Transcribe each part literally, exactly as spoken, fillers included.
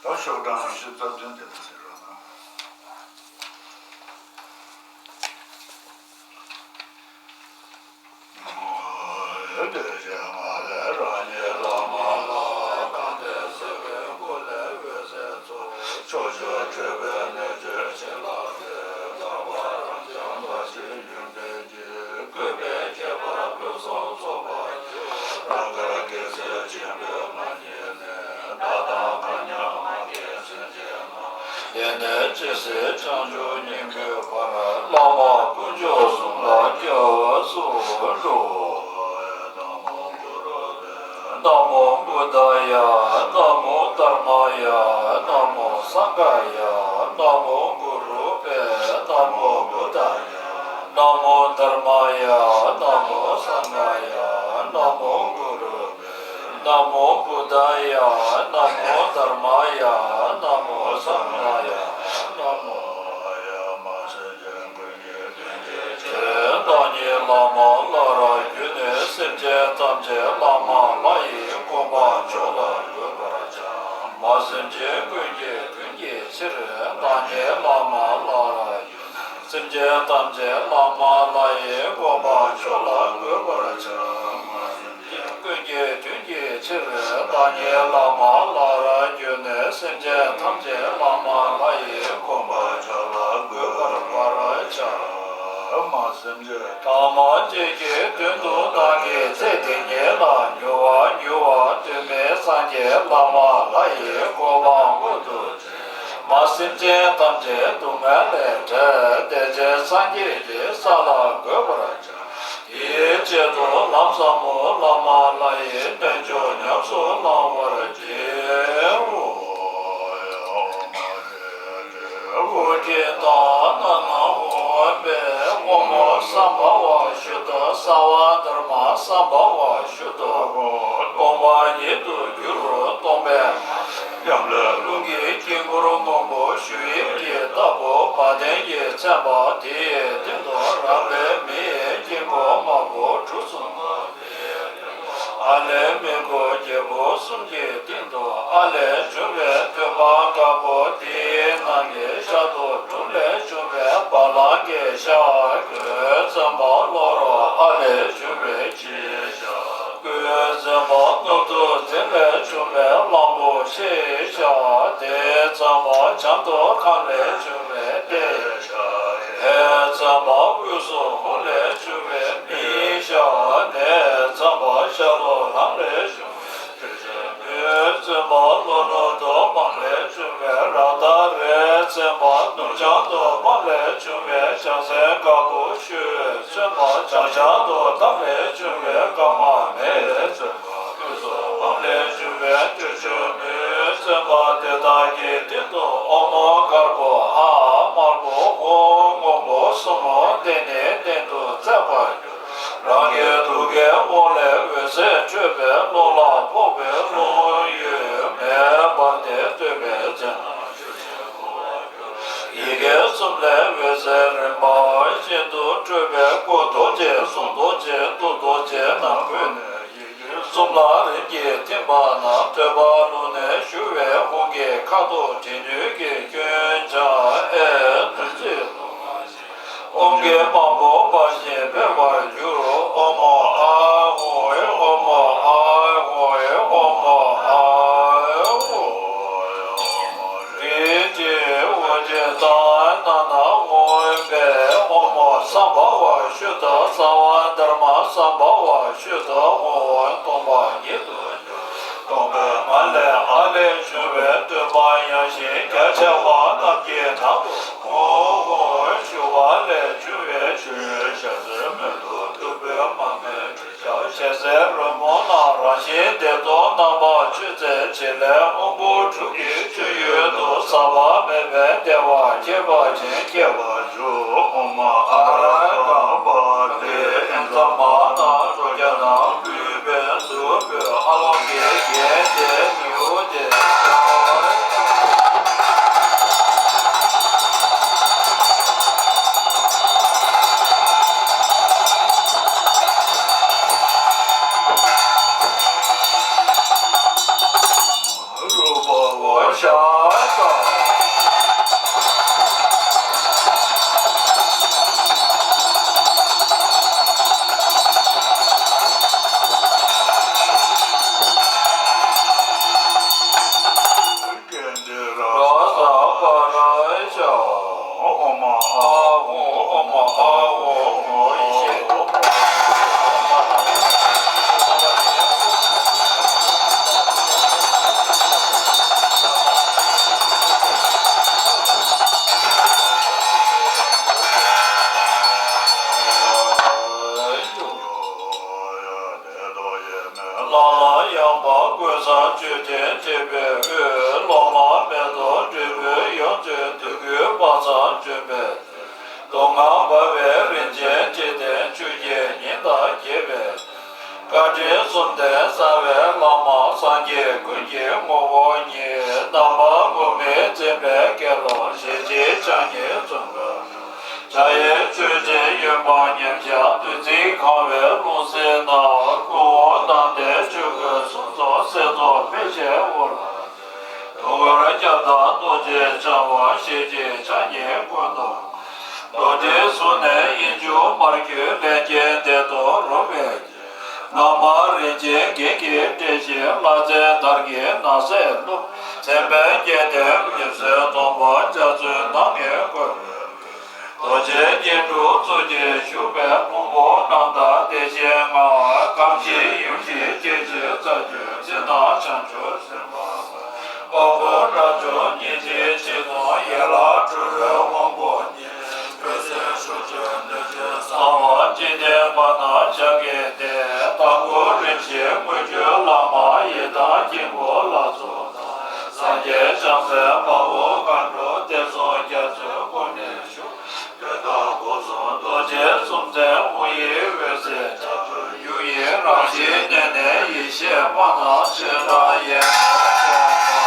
ད་ཤོག་གྲངས་ཉི་ཤུ་རྩ་བདུན་དེ་ལ་གཟིགས་རོགས་གནང་། དེ་ནས་ཇི་སྲིད་བྱང་ཆུབ་སྙིང་པོའི་བར། བླ་མ་དཀོན་མཆོག་གསུམ་ལ་སྐྱབས་སུ་འགྲོ། ན་མོ་བུདྡྷཱ་ཡ། ན་མོ་དྷརྨཱ་ཡ། ན་མོ་སངྒྷཱ་ཡ། ན་མོ་གུ་རུ་ཝེ། ན་མོ་བུདྡྷཱ་ཡ། ན་མོ་དྷརྨཱ་ཡ། ན་མོ་སངྒྷཱ་ཡ། ན་མོ་གུ་རུ་ཝེ། ན་མོ་བུདྡྷཱ་ཡ། ན་མོ་དྷརྨཱ་ཡ། ན་མོ་སངྒྷཱ་ཡ། ན་མོ། བདག་ཉིད་བླ་མ་ལ་རག་གྱུར་ནས། སེམས་ཅན་ཐམས་ཅད་བླ་མ་ལྷ་ཡི་དགོངས་པ་མཆོག་ལ་འགོད་པར་བྱ། མ་སེམས་ཅན་ཀུན་གྱི་དོན་གྱི་ཕྱིར། བདག་ཉིད་བླ་མ་ལ་རག་གྱུར་ནས། སེམས་ཅན་ཐམས་ཅད་བླ་མ་ལྷ་ཡི་དགོངས་པ་མཆོག་ལ་འགོད་པར་བྱ། མ་སེམས་ཀུན་གྱི་དོན་གྱི་ཕྱིར། བདག་ཉིད་བླ་མ་ལ་རག་གྱུར་ནས། སེམས་ཅན་ཐམས་ཅད་བླ་མ་ལྷ་ཡི་དགོངས་པ་མཆོག་ལ་འགོད་པར་བྱ། མ་སེམས་ཅན་ཐམས་ཅད་ཀྱི་དོན་དུ་བདག་གིས་ཚེ་འདི་ཉིད་ལ་མྱུར་བ་མྱུར་བར་ཐོབ་པའི་སངས་རྒྱས་བླ་མ་ལྷ་ཡི་གོ་འཕང་མངོན་དུ། མ་སེམས་ཅན་ཐམས་ཅད་སྡུག་བསྔལ་ལས་བྲལ། བདེ་ཆེན་སངས་རྒྱས་ཀྱི་ས་ལ་འགོད་པར་བྱ། དེའི་ཆེད་དུ་ལམ་ཟབ་མོ་བླ་མ་ལྷ་ཡི་རྣལ་འབྱོར་ཉམས་སུ་བླང་བར་བགྱིའོ། ཨོ་ཏི་ཏ་ན་ན་ཧོ་པེ། དབང་མོ་སམྦྷ་ཝ་ཤུདྡྷ་སརྦ་དྷརྨ་སམྦྷ་ཝ་ཤུདྡྷ་ཧོ། སྟོང་པ་ཉིད་དུ་གྱུར། སྟོང་པའི་ཉམས་ལས་རླུང་གི་དཀྱིལ་འཁོར་སྔོན་པོ་ཞུ་ཡིག་གི་ལྟ་བུ་བ་དན་གྱི་མཚན་པ་དེའི་སྟེང་དུ་རང་ལས་མི་ཡི་དཀྱིལ་འཁོར་དམར་པོ་གྲུ་གསུམ་པོ་དེའི་སྟེང་དུ་ཨ་ལས་མི་མགོ་བརྒྱད་པོ་གསུམ་གྱི་སྟེང་དུ་ཨ་ལས་བྱུང་བའི་ཐོད་པ་དཀར་པོ་དེའི་ནང་གི་ཤར་དུ་དྲུང་ལས་བྱུང་བའི་བ་ལང་གི་ཤར་གོས་བཙན་པོ་ལོ་རོ་ཨ་ལས་བྱུང་བའི་ཕྱི་ཤར། སྐུའི་འཛིན་པ་སྣོད་དུ་འཛིན་ལས་བྱུང་བའི་གླང་པོ་ཆེའི་ཤ། དེའི་འཛིན་པ་བྱང་དུ་ཁམས་ལས་བྱུང་བའི་ཏའི་ཤ། ལྷའི་འཛིན་པ་དབུས་སུ་ཧཱུྃ་ལས་བྱུང་བའི་མིའི་ཤ། ལྷའི་འཛིན་པ་ཤར་དུ་ལམ་ལས་བྱུང་བའི། མིའི་འཛིན་པ་ལྷོ་ནུབ་ཏུ་པདྨ་ལས་བྱུང་བའི་རཀྟ། རིའི་འཛིན་པ་ནུབ་བྱང་དུ་པདྨ་ལས་བྱུང་བའི་བྱང་སེམས་དཀར་པོ། ཆུའི་འཛིན་པ་བྱང་ཤར་དུ་ཏཱཾ་ལས་བྱུང་བའི་ཀ་མ། མེའི་འཛིན་པ་དབུས་སུ་པདྨ་ལས་བྱུང་བའི་སྤྲིན་ཆུ། མེའི་འཛིན་པ་དེ་དག་གི་སྟེང་དུ་ཨོཾ་དཀར་པོ་ཨཱཿཧཱུྃ་དམར་པོ་ཧཱུྃ་སྔོན་པོ་གསུམ་མོ། དེ་ནི་གཏན་དུ་བརྩེགས་པར་གྱུར། རང་གི་ཐུགས་ཀའི་དབང་ལས་འོད་ཟེར་འཕྲོས་པས་ཀློང་ལ་ཕོག་པས་ཀློང་ཡོད་མེད་འབར་ཏེ་སྟོད་པའི་རྩེ་ན་ཞུ་ཞིང་གོ་བར་གྱུར། ཡི་གེ་གསུམ་ལས་འོད་ཟེར་རིམ་པ་བཞིན་དུ་འཕྲོས་པས་སྐུ་རྡོ་རྗེ་གསུང་རྡོ་རྗེ་གཏུམ་རྡོ་རྗེ་ནང་ཁུལ་ནས་ཡི་གེ་གསུམ་ལ་རིམ་གྱིས་ཐིམ་པ་ན་ཐོད་པ་རླུང་ནས་ཞུ་བའི་ཧཱུྃ་གི་ཁ་དོག་དྲི་ནུས་ཀྱི་སྐྱོན་ཆ་ཨེ་ཐུན་ཚོད་དུ་མ་ཞིག་ཧཱུྃ་གི་དམར་པོ་འབར་ཞིང་འཕེལ་བར་འགྱུར། ཨོཾ་ཨཱཿཧཱུྃ། ཨོཾ་ཨཱཿཧཱུྃ། ཨོཾ་ཨཱཿཧཱུྃ། རིགས་ཀྱི་དབུ་རྒྱན་དང་ན་ན་ཧོ་པེ། ཨོཾ་སམྦྷ་ཝ་ཤུདྡྷ་སརྦ་དྷརྨ་སམྦྷ་ཝ་ཤུདྡྷ་ཧོ། སྟོང་པ་ཉིད་དུ་སྟོང་པའི་མ་ལས་ཨ་ལས་བྱུང་བའི་སྟོན་པ་ཡངས་ཤིང་རྒྱ་ཆེ་བ་རྣམས་ཀྱི་ནང་དུ་ཧཱུྃ་ཧཱུྃ་ཞུ་བ་ལས་བྱུང་བའི་ཆུའི་ཞལ་ཟས་སྨོན་ལུགས་བདུག་སྤོས་མར་མེ་དྲི་ཞག་ཞལ་ཟས་རོལ་མོ་རྣམས་རང་བཞིན་བདེ་སྟོང་རྣམ་པར་མཆོད་རྫས་བྱིན་རླབས་དབང་པོ་དྲུག་གི་སྤྱོད་ཡུལ་དུ་ཟག་པ་མེད་པའི་བདེ་བ་ཁྱད་པར་ཅན་སྐྱེ་བར་ཨོཾ་ཨཱཿཧཱུྃ་ཨཱཿཧཱུྃ་ཨཱཿཧཱུྃ། ཨེ་ཙམ་མ་ན་ཀྲོ་ཀྱ་ནང་ལུས་པའི་གཟུགས་པོའི་ཨ་ལོ་ཀེ་གེ་ཏེ་ནིའུ་ཏེ། རུ་པ་བ་ཤ་ཀ་འབར་བའི་རིན་ཆེན་འཇིག་རྟེན་ཆོས་ཀྱི་ཉི་ཟླ་རྒྱས་པའི། བཀའ་དྲིན་གསུམ་ལྡན་རྩ་བའི་བླ་མ་སངས་རྒྱས་ཀུན་གྱི་ངོ་བོ་ཉིད། ནམ་མཁའ་དབུ་མའི་མཛེས་པའི་དགེ་སློང་ཞེ་གཅིག་ཕྱག་གཉིས་བཙུན་མོ། བྱ་ཡི་མཆོད་སྤྲིན་གཡོན་པ་མཉམ་གཞག་བདུད་རྩིས་གང་བའི་ལྷུང་བཟེད་ནང་། སྐུ་འོ་མདངས་ལྡན་ཆོས་གོས་གསུམ་འཛོམས་སྲིད་མཚོ་མེ་བཞིན་དབུ་ལ། དུང་དཀར་རྒྱབ་དང་རྡོ་རྗེ་འཆང་དབང་ཞེ་གཅིག་ཕྱག་གཉིས་སྐུ་མདོག་རྡོ་རྗེ་གཟུགས་ནས་དབྱིངས་ཕྱུག་མར་གྱུར་ལྷན་སྐྱེས་བདེ་སྟོང་རོལ་པའི་རྒྱན། རྣམ་པར་རིན་ཆེན་རྒྱན་གྱིས་སྤྲས་ཤིང་ལྷ་རྫས་དར་གྱི་ནགས་གསེབ་ཀླུ། མཚན་དཔལ་རྒྱན་ལྡན་ཉི་ཟེར་སྟོང་པ་འཇའ་ཚོན་སྣ་ལྔས་བསྐོར་བའི། རྡོ་རྗེ་སྙིང་ཁྲོ་གཙུག་གིས་བཞུགས་པའི་ཕུང་པོ་རྣམ་དག་བདེ་ཆེན་ལྔ། སྐམ་ཞིང་ཡུམ་ཞིང་སྐྱེ་ཞིང་རྩ་བརྒྱུད་ཚེ་དང་བྱང་ཆུབ་སེམས་དཔའ། དཔའ་བོ་དགྲ་བཅོམ་སྙིང་རྗེའི་ཆེ་མཐོང་ཡན་ལག་གྲུབ་པའི་དབང་པོ་ཉིད། འོད་ཟེར་ཕྱོགས་བཅུར་གནོད་བྱེད་གསང་བ་འཇིག་རྟེན་པ་དང་ཕྱག་གི་གཏེར། དྭགས་པོ་རིན་ཆེན་དངུལ་ཆུ་ལྷ་མ་ཡི་དམ་དཀྱིལ་འཁོར་ལྷ་ཚོགས་དང་། སངས་རྒྱས་བྱང་སེམས་དཔའ་བོ་མཁའ་འགྲོ་དེད་དཔོན་རྒྱ་མཚོའི་སྐུ་ནས་ཞུགས། བོད་དང་སྒོ་གསུམ་རྡོ་རྗེ་གསུམ་ལྡན་དབང་ཡི་འོད་ཟེར་ལྕགས་ཀྱུ་ཡུ་ཡི་རང་བཞིན་གནས་ནས་ཡེ་ཤེས་པ་དང་ཆོས་དང་ཡེ་ཤེས་པ།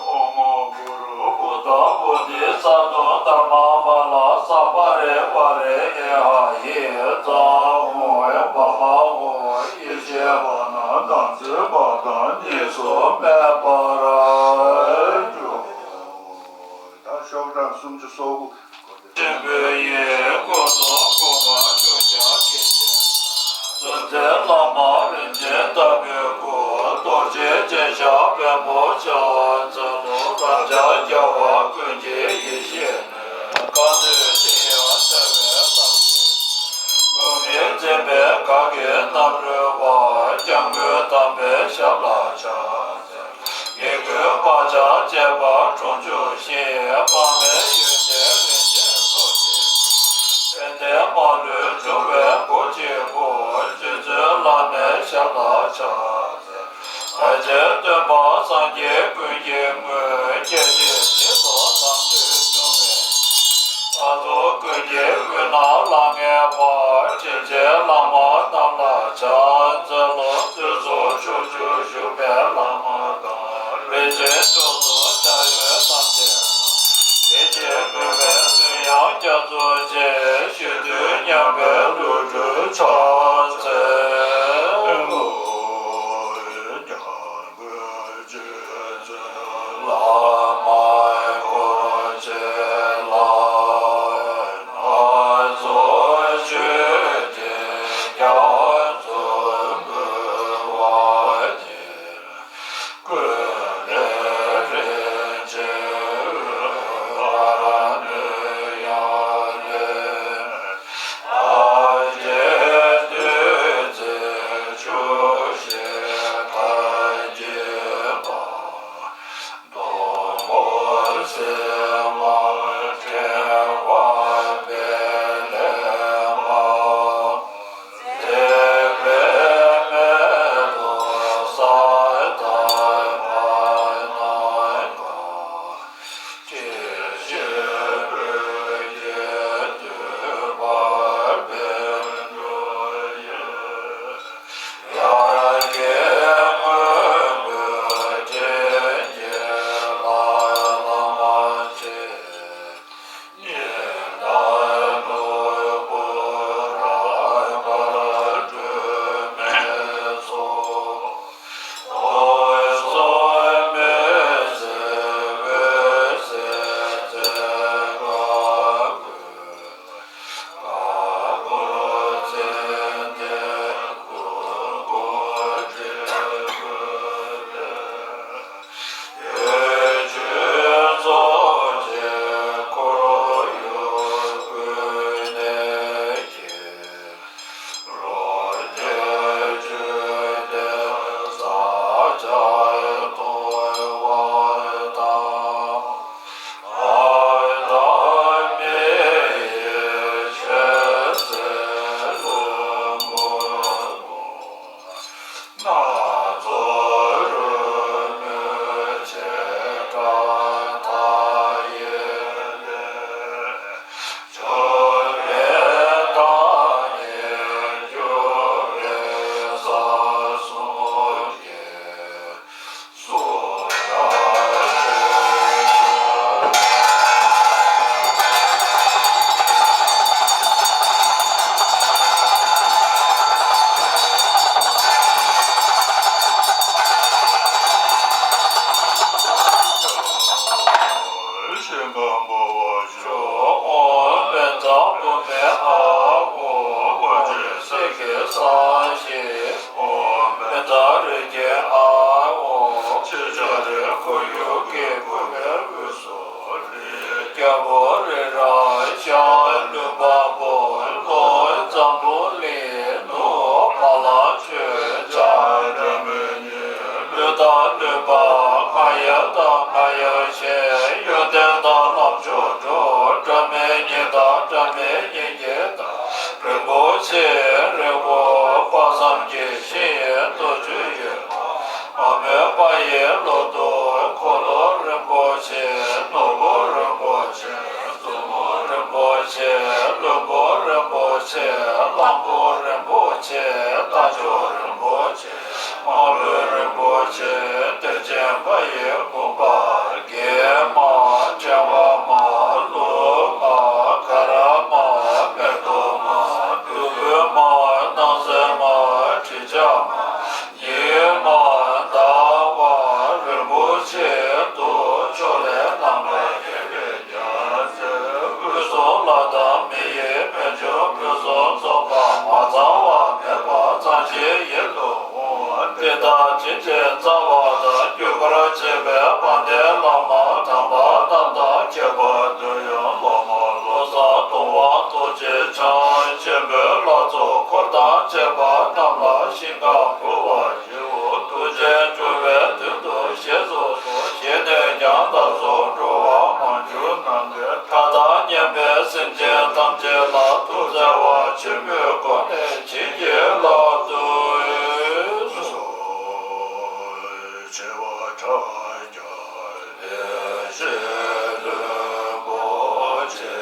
ཨོཾ་གུ་རུ་བུདྡྷ་བོ་དྷི་ས་ཏྭ་དྷརྨ་པཱ་ལ་སརྦ་རི་ཝཱ་རི་ཨེ་ཧ་ཡེ། ཛཿཧཱུྃ་བྷ་མ་ཧཱུྃ། ཡེ་ཤེས་པ་རྣམས་དམ་ཚིག་པ་དང་གཉིས་སུ་མེད་པར་འགྲོ། ད་ཤོག་གྲངས་སུམ་ཅུ་སོ་དགུ། ཆེན་པོའི་ཡིད་སྐུ་གསུང་གོ་འཕང་མཆོག་ཀྱང་སྐད་ཅིག་གསུང་མཛད་བླ་མ་རིན་ཆེན་ལྟ་བུའི་སྐུ། རྡོ་རྗེ་ཅན་ཞབས་པད་མོ་ཕྱག་འཚལ་ལོ། རབ་འབྱམས་རྒྱལ་བ་ཀུན་གྱི་ཡེ་ཤེས་ནི། གང་འདུལ་ཅིར་ཡང་གསལ་བའི་ལམ་སྟོན། དབུ་མའི་མཛེས་པའི་གར་གྱིས་རྣམ་རོལ་པ། སྐྱབས་མགོན་དམ་པའི་ཞབས་ལ་ཕྱག་འཚལ། ངེས་དགུའི་བག་ཆགས་བཅས་པ་དྲུངས་འཇོམས་ཤིང་། དཔག་མེད་ཡོན་ཏན་རིན་ཆེན་ཚོགས་ཀྱིས། ཕན་བདེ་མ་ལུས་འབྱུང་བའི་སྒོ་གཅིག་པུ། རྗེ་བཙུན་བླ་མའི་ཞབས་ལ་ཕྱག་འཚལ། ཕལ་ཆེར་སྟོན་པ་སངས་རྒྱས་ཀུན་གྱི་དངོས། སྐྱེ་མཆེད་བཞི་ཚོགས་དམ་ཆོས་སྐྱོང་བའི། ལྷ་ཚོགས་ཀུན་གྱི་དབུས་ན་ལྷང་ངེ་བ། དྲིན་ཅན་བླ་མ་རྣམས་ལ་ཕྱག་འཚལ་ལོ། བཙུན་གསུམ་ཕྱོགས་བཅུར་བཞུགས་པའི་བླ་མ་དང་། རིན་ཆེན་ཕྱོགས་སུ་ཕྱག་ཡོལ་ཐམས་ཅད་དང་། དེ་ཕྱིར་མོས་པའི་གསོལ་དབྱངས་རྒྱ་མཚོ་ཆེ། ཞུ་འདོད་མཉམ་པའི་ལུས་འཁྲུལ་ཕྱག་འཚལ་ལོ། ས་ཞེས་ཨོཾ། མི་ལྟ་རིགས་ཀྱི་ཨ་ཨོ། ཆེ་ཆ་རེ་ཁོར་ཡུག་གི་བུ་བའི་དབུས་སུ་ལི། རྒྱལ་པོ་རི་རབ་ཤ་ལུས་འཕགས་པོ། ལྷོ་འཛམ་བུ་གླིང་ནུབ་བ་ལང་སྤྱོད་འཇམ་སྒྲོལ་མའི་ཉི། ལུས་དང་ལུས་འཕགས་རྔ་ཡབ་དང་རྔ་ཡབ་ཆེན། ཡོན་ཏན་དང་ལམ་མཆོག་འགྲོ། སྒྲོལ་མའི་ཉི་ཟླ་སྒྲོལ་མའི་ཉི་འགྱེད་ཟླ། རིན་པོ་ཆེ་རིལ་བུ་དཔག་བསམ་གྱི་ཤིང་རྡོ་རྗེ་ཡོད། མ་རྨོས་པ་ཡི་ལོ་ཏོག་འཁོར་ལོ་རིན་པོ་ཆེ། ནོར་བུ་རིན་པོ་ཆེ། མཛོ་མོ་རིན་པོ་ཆེ། ལྷུན་པོ་རིན་པོ་ཆེ། གླང་པོ་རིན་པོ་ཆེ། རྟ་མཆོག་རིན་པོ་ཆེ། དམར་པོ་རིན་པོ་ཆེ། གཏེར་ཆེན་པ་ཡི་བུམ་པ། གེགས་མ། ཕྲེང་བ་མ། ལུགས་མ། ག་ར་མ། མེ་ཏོག་མ། བདུག་སྤོས་མ། སྣང་གསལ་མ། དྲི་ཆབ་མ། ཉི་མ། ཟླ་བ། རིན་པོ་ཆེ་དུ། ཕྱོགས་ལས་རྣམ་པར་རྒྱལ་བའི་རྒྱལ་མཚན། དབུས་སུ་ལྷ་དང་མི་ཡི་དཔལ་འབྱོར་ཕུན་སུམ་ཚོགས་པ། མ་ཚང་བ་མེད་པ་གཙང་ཞིང་ཡིད་དུ་འོང་བ། དེ་དག་ཇི་བཞིན་རྩ་བ་དང་རྒྱུ་སྐར་ཕྱེད་པའི་དཔལ་ལྡན་བླ་མ་དམ་པ་རྣམས་དང་ཁྱད་པར་དུ་ཡང་སློབ་མ་བློ་བཟང་གདོང་དབང་རྡོ་རྗེ་འཆང་ཆེན་པོའི་ལྷ་ཚོགས་འཁོར་དང་བཅས་པ་རྣམས་ལ་ཞིང་ཁམས་འགྲོ་བ་ཐུགས་རྗེ་འགྲོ་བའི་དོན་དུ་ཞེས་སོགས་སོ། ཞེས་ནས་ཀྱང་བདག་སོགས་འགྲོ་བ་མང་པོ་རྣམས་ཀྱི་མཐའ་དང་མཉམ་པའི་སེམས་ཅན་ཐམས་ཅད་ལ་ཐུགས་བརྩེ་བ་ཆེན་པོའི་སྒོ་ནས་བྱིན་གྱིས་བརླབ་ཏུ་གསོལ། ཆེ་བ་ཕྲ་རྒྱས་ལས་བྱེད་རིན་པོ་ཆེ།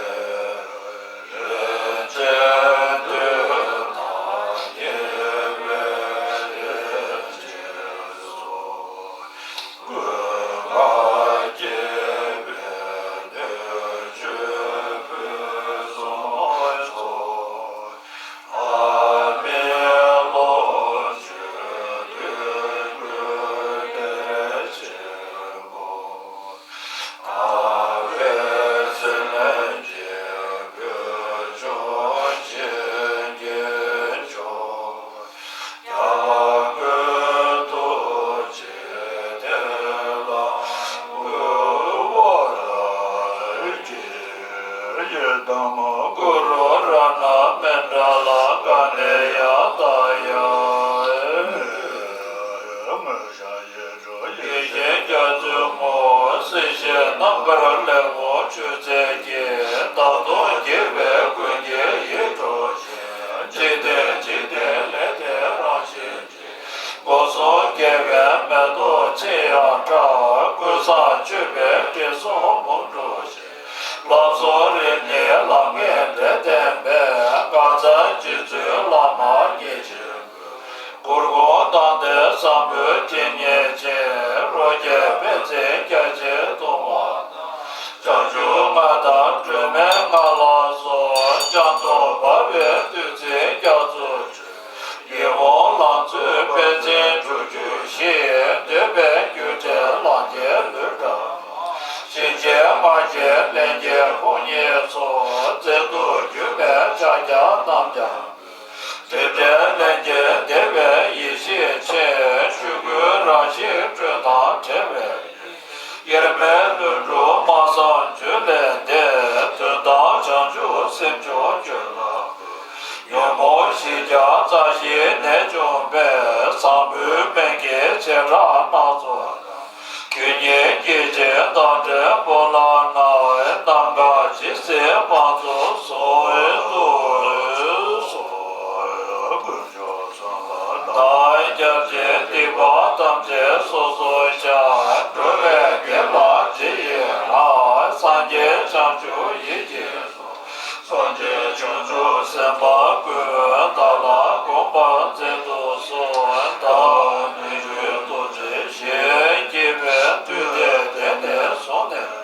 རིན་ཆེན་དུས་དང་ཉེ་བའི་རིན་ཆེན་གསུང་། ཀུན་དགའ་བསྐྱེད་པའི་བདུད་རྩི་ཕུན་སུམ་ཚོགས། ཨ་མི་ལོ་མཆོད་འོས་སྐུ་གདན་ཆེན་པོ། ཨ་བའི་ཚེ་ལས་རྒྱལ་པོ་ཆོས་ཅན་གྱི་མཆོག། ཡང་ཀུན་ཐུགས་རྗེ་དེ་ལ་འབུལ་བར་བགྱི། ཡི་དམ་གུ་རུ་རཏྣ་མཎྜལ་ཀ་ནེ་ཡ་ཏ་ཡ། ཡེ་ཤེས་རྒྱ་མཚོའི་ངོ་བོ་སྲིད་ཞིའི་རྣམ་དཀར་ལས་འོངས་ཆོས་མཛད་ཀྱིས། བདག་དང་སྐྱེ་བོ་ཀུན་གྱི་ཡིད་འཕྲོག་ཅིང་། འཇིག་རྟེན་འཇིག་རྟེན་ལས་འདས་རང་བཞིན་གྱིས། སྒོ་གསུམ་རྒྱལ་བའི་མེ་ཏོག་ཕྱིར་ཡང་བཀྲ། ཀུན་བཟང་སྤྱོད་པའི་དྲི་བསུང་མང་དུ་བཞད། ལམ་གསུམ་རིམ་གཉིས་ལམ་ལྔའི་འབྲས་བསྟན་པའི། དགའ་ཚལ་རྗེ་བཙུན་བླ་མ་མཉེས་པའི་གུར་གུར་གུམ་དང་ལྡན་བཟང་པོའི་དྲིན་གཉེར་ཅན། རོ་བརྒྱའི་པད་ཚལ་རྒྱ་ཆེར་གཏུམ་པ་དང་། བྱང་ཆུབ་ལྔ་དང་སྒྲོལ་མའི་ལྔ་ལ་སོགས། བྱང་དུ་འབར་བའི་བདུད་རྩིའི་རྒྱ་མཚོ་ཆུ། ཡིད་འོང་ལང་ཚོའི་དཔལ་འཛིན་སྒྲུབ་བརྒྱུད་བཞི། འདོད་པའི་རྒྱུ་འབྲས་ལང་ཀའི་ལུས་འདྲ་མ། གཤིན་རྗེ་དམག་གི་ལན་བརྒྱའི་ཁོང་ཉིད་ཚོགས། རྩལ་དུ་གྱུར་པའི་ཕྱག་རྒྱ་རྣམས་ཀྱང་། སྒྲིབ་བྲལ་ལྷན་སྐྱེས་བདེ་བའི་ཡེ་ཤེས་ཆེ། ཆོས་སྐུའི་རང་བཞིན་སྤྲོས་དང་བྲལ་བའི་དབྱེར་མེད་ལྷུན་གྲུབ་སྨྲ་བསམ་བརྗོད་ལས་འདས། དོན་དམ་བྱང་ཆུབ་སེམས་མཆོག་བརྗོད་ལ། ཉོན་མོངས་ཞེས་བྱ་རྩ་ཤེའི་ནད་བྱུང་བས། བཟང་པོའི་སྨན་གྱི་བྱེ་བྲག་སྣ་ཚོགས་དང་། རྒྱུ་གཉིས་སྐྱེད་ཅིང་བདག་འདྲའི་སྤོ་ལགས་ན། ནམ་མཁའ་ཇི་སྲིད་དཔག་ཚོགས་གསུམ་དུ་གསོལ། ཀུན་འབྱུང་གསུམ་ལ་བདག་སྐྱབས་མཆི། སྡིག་པ་ཐམས་ཅད་སོ་སོར་བཤགས། འགྲོ་བའི་དགེ་ལ་རྗེས་ཡི་རང་། སངས་རྒྱས་བྱང་ཆུབ་ཡིད་ཀྱིས་བཟུང་། སངས་རྒྱས་བྱང་ཆུབ་སེམས་དཔའ་ཀུན། བདག་ལ་དགོངས་པ་མཛད་དུ་གསོལ། བདག་ནི་རྒྱུ་རྡོ་རྗེ་ཞེས། སྐྱེ་བའི་དུས་དེ་དེ་ནས་བཟུང་ནས།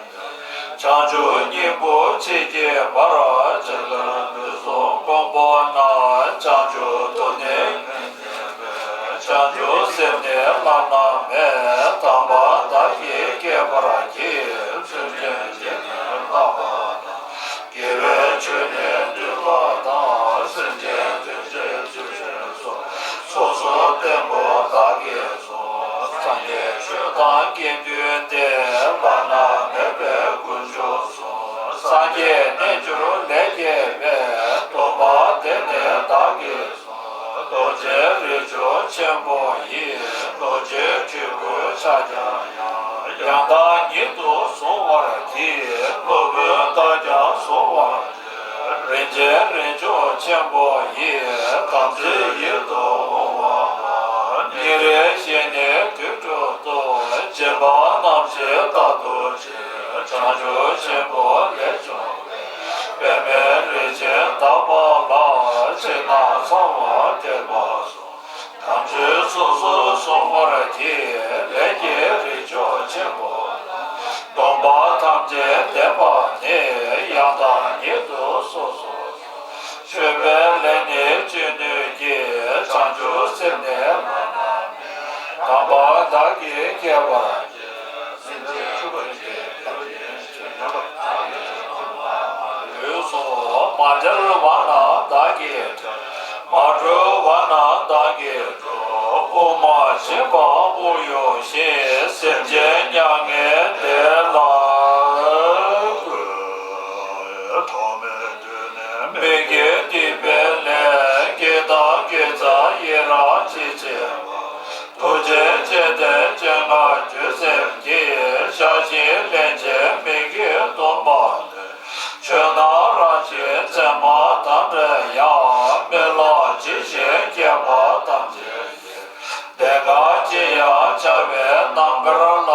བྱང་ཆུབ་སྙིང་པོ་མཆིས་ཀྱི་བར། ཇི་ལྟར་དུས་གསུམ་དགོངས་པ་ན། བྱང་ཆུབ་ཏུ་ནི་ངེས་བྱང་ཆུབ་སེམས་ནི་བླ་ན་མེད། དམ་པ་བདག་གིས་བསྐྱེད་པར་བགྱི། ཚུལ་ཁྲིམས་འདི་ནི་བསླབ་པ་དང་། དགེ་བའི་ཆོས་ནི་སྒྲུབ་པ་དང་། སེམས་ཅན་སྡུག་བསྔལ་ཚུལ་ཁྲིམས་ཚུལ་ཁྲིམས་ བཙན་པོ་བདག་གིས་སོ། སངས་རྒྱས་ཆོས་དང་དགེ་འདུན་ཏེ། བླ་ན་མེད་པའི་དཀོན་མཆོག་སོ། སངས་རྒྱས་རྣལ་འབྱོར་ལས་སྐྱེས་པའི། སྟོན་པ་དེ་ནི་བདག་གིས་སོ། རྡོ་རྗེ་རིགས་མཆོག་ཆེན་པོ་ཡི། རྡོ་རྗེ་སྤྲུལ་སྐུ་ཕྱག་རྒྱ་ཡངས། ཡང་དག་ཉིད་དུ་བཟུང་བར་བགྱི། སློབ་དཔོན་བདག་ཀྱང་གཟུང་བར་བགྱི། རིན་ཆེན་རིགས་མཆོག་ཆེན་པོ་ཡི། དམ་ཚིག་ཡིད་དུ་འོང་བ་ལ། ཉིན་རེ་བཞིན་ནི་དུས་དྲུག་ཏུ། སྦྱིན་པ་རྣམ་བཞི་རྟག་ཏུ་བྱེད། བྱང་ཆུབ་ཆེན་པོ་ལས་བྱུང་བའི། པདྨའི་རིན་ཆེན་དག་པ་ལ། ཕྱི་ནང་གསང་བ་ཐེག་པ་གསུམ། དམ་ཆོས་སོ་སོར་བཟུང་བར་བགྱི། ལས་ཀྱི་རིགས་མཆོག་ཆེན་པོ་ལ། སྡོམ་པ་ཐམས་ཅད་ལྡན་པ་ནི། ཡང་དག་ཉིད་དུ་སོ་སོར་བཟུང་། མཆོད་པའི་ལས་ནི་ཅི་ནུས་ཀྱིས། བྱང་ཆུབ་སེམས་ནི་བླ་ན་མེད། དམ་པ་བདག་གིས་བསྐྱེད་པར་བགྱི། སེམས་ཅན་ཐུབ་པ་ཅིག་ལུས་སོ། མ་སྦྱར་བ་རྣམས་བདག་གིས་སྦྱར། མ་གྲོལ་བ་རྣམས་བདག་གིས་གྲོལ། དབུགས་མ་ཕྱིན་པ་དབུགས་དབྱུང་ཞིང་། སེམས་ཅན་མྱ་ངན་འདས་ལ་འགོད། ཐོག་མེད་དུས་ནས་མི་དགེ་སྡིག་པའི་ལས། བགེགས་དང་དགེ་རྩ་ཡི་རང་ཅི་བྱེད་པ། ཐུགས་རྗེ་ཆེ་སྟེ་སྤྱན་སྔར་འགྱུར་སེམས་ཀྱིས། བཤགས་ཤིང་ལན་ཅན་མི་དགེ་སྡོམ་པ་ནི། ཆོས་རྣམས་རང་བཞིན་མཚན་མ་དང་འདྲ་ཡང་། རྨི་ལམ་ཇི་བཞིན་སྐྱེས་པ་ཐམས་ཅད་ཀྱི། བདེན་ཁ་ཅི་ཡང་འཆར་བའི་རྣམ་དཀར་ལ།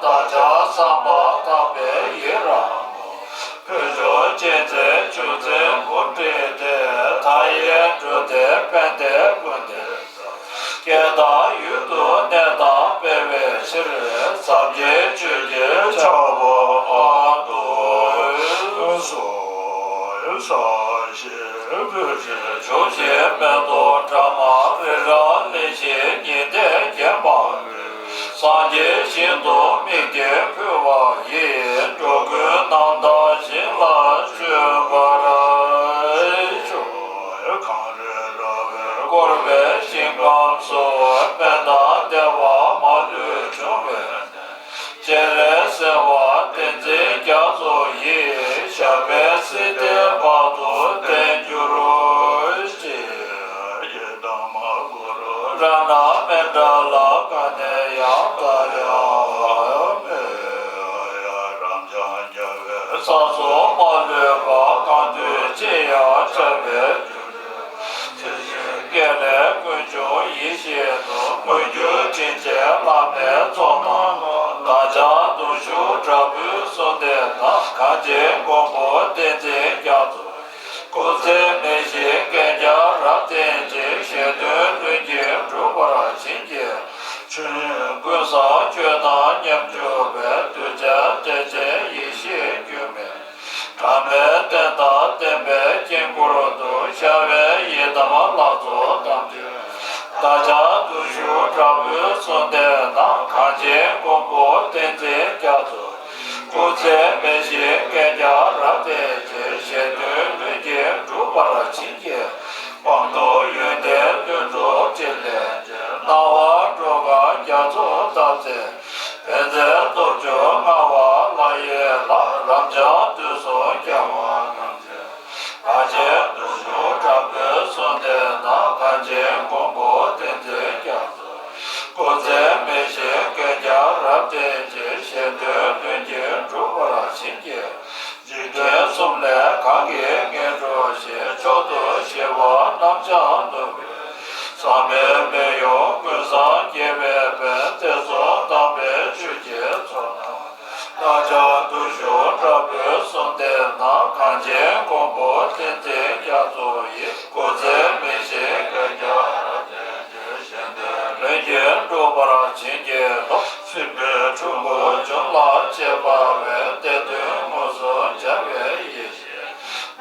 བདག་ཅག་བསམ་པ་ཐག་པས་ཡི་རང་ངོ་། ཕུན་ཚོགས་སྤྱན་རས་ཆུ་འཛིན་དབུ་སྤྲིན་ཏེ། མཐའ་ཡས་འགྲོ་དོན་ཕན་བདེ་ཀུན་ཏུ། སྐད་དང་ཡུལ་དུ་གནས་དང་སྤེལ་བའི་ཕྱིར། ཟབ་རྒྱས་ཆོས་ཀྱི་ཆར་པ་དབང་དུ་སོང་། ཞེས་འབོད་ཅིང་ཕྱོགས་བཞིའི་མེ་ཏོག་འདྲ་མ་རི་རབ་གླིང་བཞི་ཉི་ཟླས་བརྒྱན་པ་སྟེ། སངས་རྒྱས་ཞིང་དུ་དམིགས་ཏེ་ཕུལ་བ་ཡིས། འགྲོ་ཀུན་རྣམ་དག་ཞིང་ལ་སྤྱོད་པར་ཤོག། གངས་རི་ར་བས་བསྐོར་བའི་ཞིང་ཁམས་སུ། མི་དང་བདེ་བ་མ་ལུས་འབྱུང་བའི་གནས། སྤྱན་རས་གཟིགས་དབང་ཏིང་འཛིན་རྒྱ་མཚོ་ཡི། ཞབས་པད་སྲིད་མཐའི་བར་དུ་བརྟན་གྱུར་ཅིག། ཡི་དམ་གུ་རུ་རཏྣ་མཎྜལ་ག་ནས་ཡང་དག་ཡང་མེད། རབ་འབྱམས་རྒྱལ་བའི་ས་གསུམ་མ་ལུས་པ། གང་འདུལ་ཅི་ཡང་འཆར་བའི་རྒྱུ་འབྲས། ཚུལ་བཞིན་དགེ་ལེགས་ཀུན་འབྱུང་ཡེ་ཤེས་ལྷུན། མངོན་གྱུར་དྲིན་ཅན་བླ་མའི་ཚོགས་རྣམས་ཀྱིས། བདག་ཅག་གདུང་ཤུགས་དྲག་པོས་གསོལ་འདེབས་གནང་། གངས་ཅན་མགོན་པོ་ཏིང་འཛིན་རྒྱ་མཚོ། སྐུ་ཚེ་མི་ཤིགས་བསྐལ་བརྒྱར་རབ་བརྟན་ཅིང་། གཞན་དོན་ལྷུན་གྱིས་འགྲུབ་པར་བྱིན་གྱིས། ཆོས་ཉིད་ཀུན་བཟང་ཆོས་དང་མཉམ་སྤྱོད་པའི། གདུལ་བྱ་བདེ་ཆེན་ཡེ་ཤེས་རྒྱུད་སྨིན། བྲམ་ཟེའི་རྟེན་དང་བསྟན་པའི་དཀྱིལ་འཁོར་དུ། ཤར་བའི་ཡི་དམ་ལྷ་ཚོགས་དམ་ཆོས། བདག་ཅག་གདུང་ཤུགས་དྲག་པོས་གསོལ་འདེབས་གནང་། གངས་ཅན་མགོན་པོ་ཏིང་འཛིན་རྒྱ་མཚོ། སྐུ་ཚེ་མི་ཤིགས་བསྐལ་བརྒྱར་རབ་བརྟན་ཅིང་། གཞན་དོན་ལྷུན་གྱིས་འགྲུབ་པར་བྱིན་གྱིས། སྤངས་རྟོགས་ཡོན་ཏན་ལྷུན་གྲུབ་ཕྲིན་ལས་ཅན། སྣང་བ་འགྲོ་གང་རྒྱ་མཚོ་ལྟར་མཛད། བཛྲ་སྟོབས་བཅུ་མངའ་བ་ལྷ་ཡི་ལྷ། རབ་འབྱམས་དུས་གསུམ་རྒྱལ་བ་རིན་ཆེན། གངས་ཅན་གདུང་ཤུགས་དྲག་པོས་གསོལ་འདེབས་གནང་། གངས་ཅན་མགོན་པོ་ཏིང་འཛིན་རྒྱ་མཚོ། སྐུ་ཚེ་མི་ཤིགས་བསྐལ་བརྒྱར་རབ་བརྟན་ཅིང་། གཞན་དོན་ལྷུན་གྱིས་འགྲུབ་པར་བྱིན་གྱིས། འཇིག་རྟེན་གསུམ་ལས་གང་གིས་ངེས་འགྲོ་ཞིང་། མཆོག་ཏུ་ཞི་བ་རྣམ་བྱང་ནོར་བུའི། ཟག་མེད་མི་གཡོ་ཀུན་བཟང་རྒྱས་པའི་དཔལ། ཐེག་གསུམ་དམ་པའི་ཆོས་ཀྱི་ཚོགས་རྣམས། བདག་ཅག་གདུང་ཤུགས་དྲག་པོས་གསོལ་འདེབས་གནང་། གངས་ཅན་མགོན་པོ་ཏིང་འཛིན་རྒྱ་མཚོ་ཡི། སྐུ་ཚེ་མི་ཤིགས་བསྐལ་བརྒྱར་རབ་བརྟན་ཅིང་། གཞན་དོན་ལྷུན་གྱིས་འགྲུབ་པར་བྱིན་གྱིས་རློབས། སྲིད་པའི་འཁྲུལ་འཁོར་འཇོམས་ལ་གཅེས་པ་བས། བདེ་དོན་དངོས་སུ་འཆར་བའི་ཡེ་ཤེས།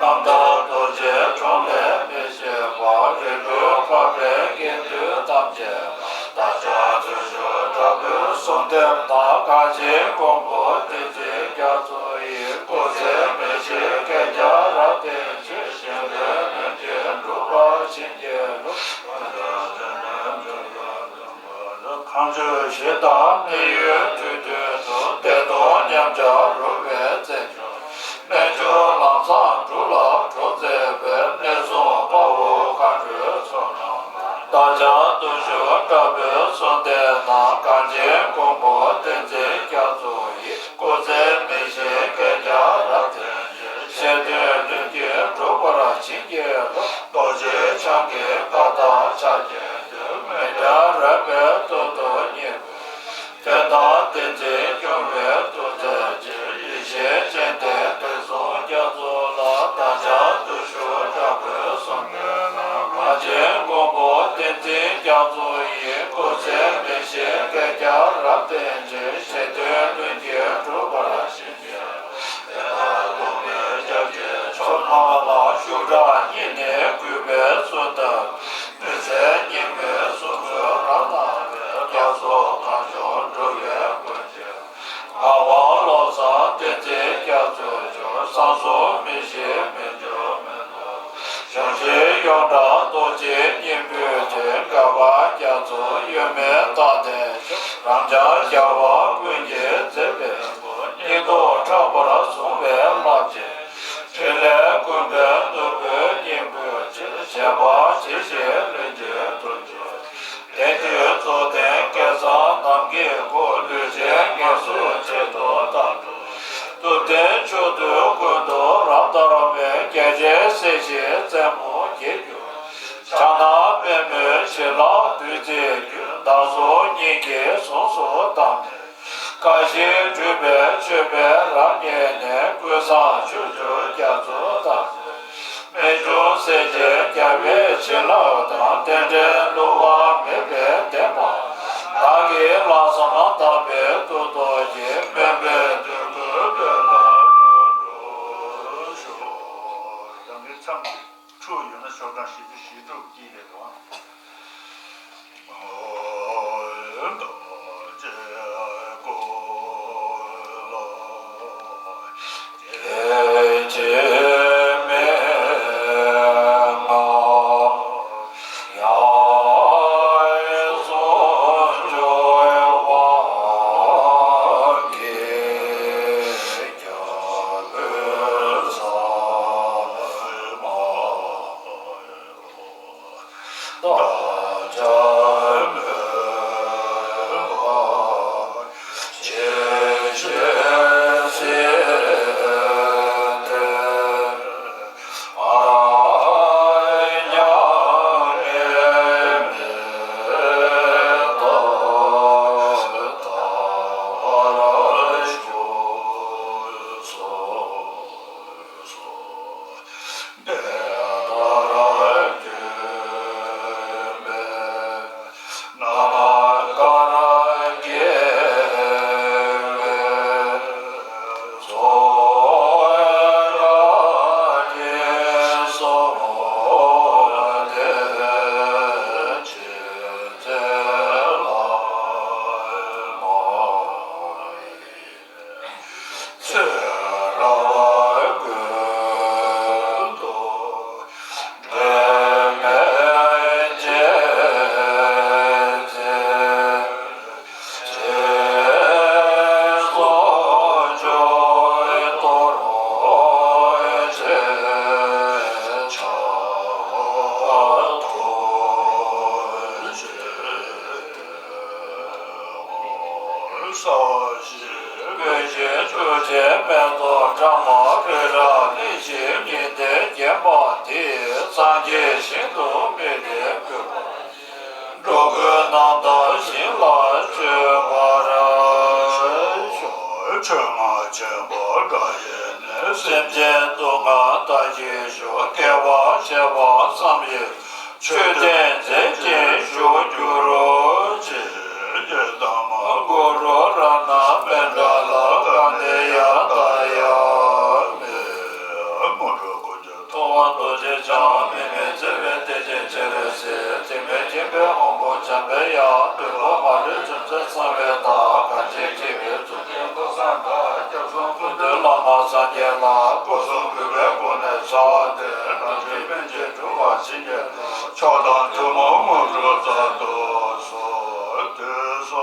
རྣམ་དག་རྡོ་རྗེ་འགྲོ་ལས་མི་ཤེས་པ། རིག་པའི་འཕགས་པའི་དགེ་འདུན་ཐམས་ཅད་ལ། བདག་ཅག་གདུང་ཤུགས་དྲག་པོས་གསོལ་འདེབས་གནང་། གངས་ཅན་མགོན་པོ་ཏིང་འཛིན་རྒྱ་མཚོ་ཡི། སྐུ་ཚེ་མི་ཤིགས་བསྐལ་བརྒྱར་རབ་བརྟན་ཅིང་། གཞན་དོན་ལྷུན་གྱིས་འགྲུབ་པར་བྱིན་གྱིས་རློབས། བྱང་ཆུབ་ཞི་དང་གནས་ཡུལ་དུས་གདོད་དུ། བདེ་སྟོང་མཉམ་གཞག་རོལ་པའི་རྩེ་མཆོག་རྣལ་འབྱོར་ལམ་བཟང་དྲུག་ལ་གྲོགས་མཛད་པའི། གནས་སྲུང་དཔའ་བོ་མཁའ་འགྲོའི་ཚོགས་རྣམས་ལ། བདག་ཅག་བརྟུལ་ཞུགས་དྲག་པོས་གསོལ་འདེབས་དང་། གངས་ཅན་མགོན་པོ་བསྟན་འཛིན་རྒྱ་མཚོ་ཡི། སྐུ་ཚེ་མི་ཤིགས་བསྐལ་བརྒྱར་རབ་བརྟན་ཅིང་། ཞེ་འདོད་ལྷུན་གྱིས་གྲུབ་པར་བྱིན་གྱིས་རློབས། རྡོ་རྗེ་འཆང་གི་བཀའ་དང་ཕྱག་རྒྱའི་མཐུས། མི་འབྲལ་རོལ་པའི་གཏེར་དུ་སྙེགས་པའི། དོན་དམ་བདེན་འཛིན་སྐྱོང་བའི་ཐུགས་རྗེ་ཅན། ཡེ་ཤེས་སྤྱན་ལྡན་དུས་གསུམ་རྒྱ་མཚོ་ལ། བདག་ཅག་བརྟུལ་ཞུགས་དྲག་པོས་གསོལ་འདེབས་དང་། གངས་ཅན་མགོན་པོ་བསྟན་འཛིན་རྒྱ་མཚོ་ཡི། སྐུ་ཚེ་མི་ཤིགས་བསྐལ་བརྒྱར་རབ་བརྟན་ཅིང་། ཞེ་འདོད་ལྷུན་གྱིས་གྲུབ་པར་བྱིན་གྱིས་རློབས། དེ་ལྟར་སྟོང་པའི་སྐྱབས་ཀྱི་མཆོག་རྣམས་ལ། ཤུགས་དྲག་སྙིང་ནས་གུས་པས་གསོལ་འདེབས། མི་ཟད་སྙིགས་མའི་གཟུགས་སུ་རབ་སྣང་བའི། རྒྱ་མཚོ་གངས་ལྗོངས་འགྲོ་བའི་མགོན་ཆེན། ངག་དབང་བློ་བཟང་བསྟན་འཛིན་རྒྱ་མཚོ་མཆོག་བསམ་སྲུང་མི་ཤིགས་མི་འགྱུར་མེ་ཏོག་ཞལ་བཞི་ཡོངས་གྲགས་རྡོ་རྗེ་སྙིང་པོའི་དོན། དགའ་བ་རྒྱ་མཚོ་གཡོ་མེད་རྟག་བརྟན་མཆོག་རབ་འབྱམས་རྒྱལ་བ་ཀུན་གྱི་མཛད་པའི་སྐུ། སྙིང་སྟོབས་ཕྲག་པར་བཟུང་བའི་རླབས་ཆེན། ཕྲིན་ལས་ཀུན་ཕན་ནོར་བུའི་སྙིང་པོའི་ཕྱིར། བྱམས་པ་ཇི་བཞིན་ལྷུན་གྱིས་གྲུབ་པའི། དེང་དུས་རྫོགས་ལྡན་སྐལ་བཟང་ནམ་མཁའི་སྐུ། ལུས་ཅན་ངལ་གསོའི་ཆེད་དུ་བཏང་། ཐུབ་བསྟན་ཕྱོགས་དུས་ཀུན་ཏུ་རབ་དར་བའི། རྒྱལ་ཆེན་སྲས་བཞིའི་རྩེ་མོ་དགྱེས་གྱུར། ཕྱག་ན་པདྨོའི་བྱིན་རླབས་བདུད་རྩིའི་རྒྱུན། བདག་སོགས་སྙིང་གི་གཟུངས་སུ་བསྡམས་ནས། བཀའ་བཞིན་སྒྲུབ་པའི་མཆོད་པས་རབ་མཉེས་ནས། ཀུན་བཟང་ཕྱོགས་བཅུར་རྒྱ་མཚོ་དང་། རྨད་བྱུང་སྲས་བཅས་རྒྱལ་བའི་བྱིན་རླབས་དང་། རྟེན་འབྲེལ་བསླུ་བ་མེད་པའི་བདེན་པ། བདག་གིས་ལྷག་བསམ་དག་པས་ཐུགས་རྟོགས་ཀྱིས། སྨོན་པའི་འདོད་དགུའི་དཔལ་ལ་མྱུར་འགྲུབ་ཤོག་ཡང་གི་མཚམས་ཀྱི་འཁྲུག་ཡོད་ན་ཤོག་གྲངས་བཞི་བཅུ་ཞེ་དྲུག་དཀྱིལ་ལས་དང་། ས་གཞི་སྤོས་ཆེན་བཅུ་ཆའི་སྨད་ཐོག་འབྲ་མ་རི་རབ་གླིང་བཞི་ཉི་ཟླས་བརྒྱན་པ་དེ། སངས་རྒྱས་ཞིང་དུ་དམིགས་ཏེ་འབུལ་བ་ཡིས། འགྲོ་ཀུན་རྣམ་དག་ཞིང་ལ་སྤྱོད་པར་ཤོག་ཆོས་རྔ་ཆེན་པོ་དགྲ་ཡི་ནི། སེམས་ཅན་སྡུག་བསྔལ་མཐའ་ཞི་ཤོག་བསྐལ་པ་བྱེ་བ་ཙམ་ཡང་ཆོས་བསྟན་མཛད་ཅིང་བཞུགས་གྱུར་ཅིག །ཡི་དམ་གུ་རུ་རཏྣ་མཉྫ་ལ་ག་ནི་ཡང་འདའ་ཡང་མེད། མུ་ཌ་གུ་ཇ་ཐུབ་པ་རྡོ་རྗེ་འཆང་། དམིགས་མེད་བརྩེ་བའི་གཏེར་ཆེན་སྤྱན་རས་གཟིགས། དམིགས་མེད་མཁྱེན་པའི་དབང་པོ་འཇམ་པའི་དབྱངས། སྟོན་པ་མ་ལུས་རིག་འཛིན་གསང་བའི་བདག །གངས་ཅན་མཁས་པའི་གཙུག་རྒྱན་ཀུན་བཟང་གྲགས། སྐྱབས་གསུམ་ཀུན་འདུས་བླ་མ་སངས་རྒྱས་ལ། སྐུ་གསུམ་གུས་པས་བསྐོར་ནས་གསོལ་བ་འདེབས། རང་གཞན་ཕན་ཕྱིར་སྒྲུབ་པར་བྱིན་གྱིས་རློབས། མཆོག་དང་ཐུན་མོང་དངོས་གྲུབ་སྩལ་དུ་གསོལ། དུས་གསུམ་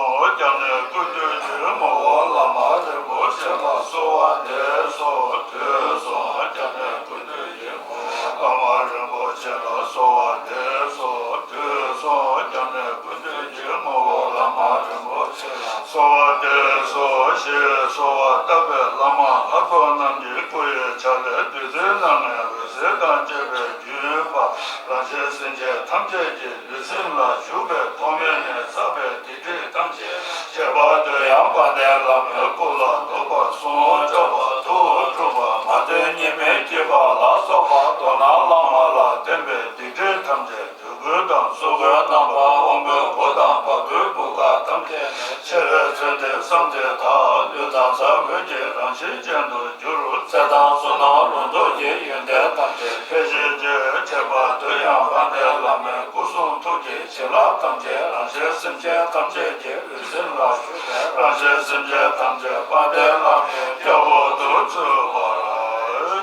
བྱམས་ནས་ཀུན་འདུས་ཀྱི་ངོ་བོ་བླ་མ་རིན་པོ་ཆེ་ལ་གསོལ་བ་འདེབས་སོ་ཞེས་གསོལ་བ་བཏབ་པས། བླ་མ་ལྷ་ཚོགས་རྣམས་ཀྱི་སྐུ་ཡི་ཕྱག་ལས་བདུད་རྩིའི་སྣང་བས་འོད་ཟེར་དང་བཅས་པའི་རྒྱུན་བབས། རང་གཞན་སེམས་ཅན་ཐམས་ཅད་ཀྱི་ལུས་སེམས་ལ་ཞུགས་པའི་ཐོག་མེད་ནས་བསགས་པའི་སྡིག་སྒྲིབ་ཐམས་ཅད་ཁྱད་པར་དུ་ཡང་དཔལ་ལྡན་བླ་མའི་སྐུ་ལ་འདུག་པར་གསུངས། སྐྱོབ་པ་ཐུགས་སྒྲུབ་པ་མ་བསྟེན་ཉེས་དམིགས་བགྱིས་པ་ལ་སོགས་པ་མདོར་ན་བླ་མ་ལ་བརྟེན་པའི་སྡིག་སྒྲིབ་ཐམས་ཅད་དུས་ཀུན་དང་གསོལ་དགོས་རྣམ་པ་དབང་པོའི་སྒོ་དང་བ་སྤུའི་བུ་ག་ཐམས་ཅད་ནས་ཆེར་ཚོལ་ཏེ་བསམ་གཏན་དག་ལུས་དང་ས་བོན་གྱི་རང་བཞིན་ཅན་དུ་གྱུར། ཚེ་དང་བསོད་ནམས་ལོངས་སྤྱོད་ཀྱི་ཡོན་ཏན་ཐམས་ཅད་འཕེལ་ཞིང་རྒྱས། ཁྱད་པར་དུ་ཡང་དཔལ་ལྡན་བླ་མའི་སྐུ་གསུང་ཐུགས་ཀྱི་བྱིན་རླབས་ཐམས་ཅད་རང་གཞན་སེམས་ཅན་ཐམས་ཅད་ཀྱི་ལུས་སེམས་ལ་ཞུགས་པས། རང་གཞན་སེམས་ཅན་ཐམས་ཅད་དཔལ་ལྡན་བླ་མའི་རྒྱལ་པོ་དུ་ཚུད་པར་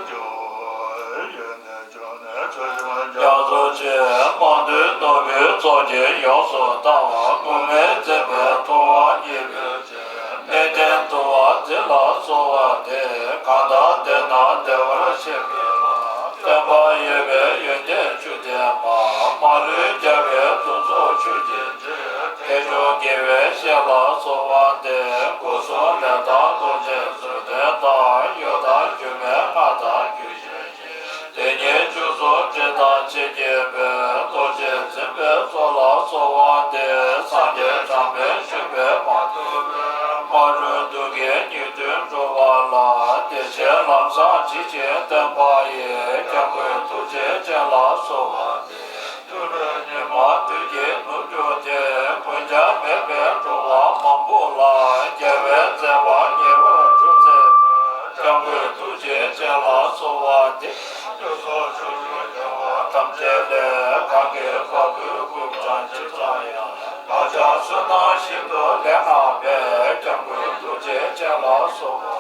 འགྱུར། ཡོན་ཏན་རྒྱ་མཚོ་ཆེ། དམངས་འདུས་ནོར་བུའི་ཚོགས་ཀྱིས་ཡོངས་སུ་བཏང་བ། མུ་མེད་འཛིན་པའི་མཐོང་བ་བརྙེས་པའི་ཕྱིར། གནས་བརྟན་དུ་བ་འཛིན་ལ་གསོལ་བ་འདེབས། གང་དག་བདེ་ན་བདེ་བར་གཤེགས་པའི་ལྷ། སྟོན་པ་ཡོད་པའི་ཡོན་ཏན་བཅུ་ལྡན་མ། མ་ལུས་རྒྱལ་བའི་གདུང་འཚོབ་མཆོད་ཅིང་བརྗོད། ཁྱེད་ཕྱོགས་དགེ་བའི་བཤེས་ལ་གསོལ་བ་འདེབས། སྐུ་གསུམ་ལས་དང་རྡོ་རྗེ་གསུམ་ལྡན་དང་། གཡོ་དང་སྒྱུ་མའི་སྔགས་དང་རྒྱུད་བཤད་ཅིང་། དེ་ཉིད་བཅུ་གསུམ་དྲི་དང་ཕྱེད་བརྒྱན་པའི། རྡོ་རྗེ་འཛིན་པའི་ཚོགས་ལ་གསོལ་བ་འདེབས། སངས་རྒྱས་བྱམས་པས་བཞུགས་པའི་མ་ཐུབ་པའི། མ་རུངས་སྡུག་བསྔལ་ཉེས་ལྟུང་འགྲོ་བ་ལ། བདེ་ཆེན་ལམ་བཟང་ཇི་བཞིན་སྟོན་པ་ཡི། སྐྱབས་མགོན་ཐུགས་རྗེ་ཅན་ལ་གསོལ་བ་འདེབས། ཐུབ་པའི་ཉི་མ་བདུད་ཀྱིས་ནུབ་གྱུར་ཏེ། ཀུན་ཀྱང་མེད་པའི་འགྲོ་བ་མང་པོ་ལ། རྒྱལ་བའི་མཛད་པ་ཉེ་བར་གྲུབ་མཛད་པའི། སྐྱབས་མགོན་ཐུགས་རྗེ་ཅན་ལ་གསོལ་བ་འདེབས། སོ་སོར་ཕྱོགས་བཅུའི་རྒྱལ་བ་ཐམས་ཅད་ལས། གང་གི་བ་སྤུའི་བུ་ག་ཇི་ཙམ་ཡང་། བདག་ཅག་བསོད་ནམས་ཤིན་ཏུ་ལེགས་བསྔགས་པའི། སྐྱབས་མགོན་ཐུགས་རྗེ་ཅན་ལ་གསོལ་བ།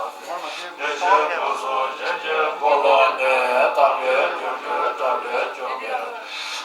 བདེ་གཤེགས་སྐུ་གསུང་ཐུགས་ཀྱི་འཁོར་ལོ་ནས། དམ་པའི་སྙིང་པོའི་དགྲ་བོའི་སྐྱོབ་པའི།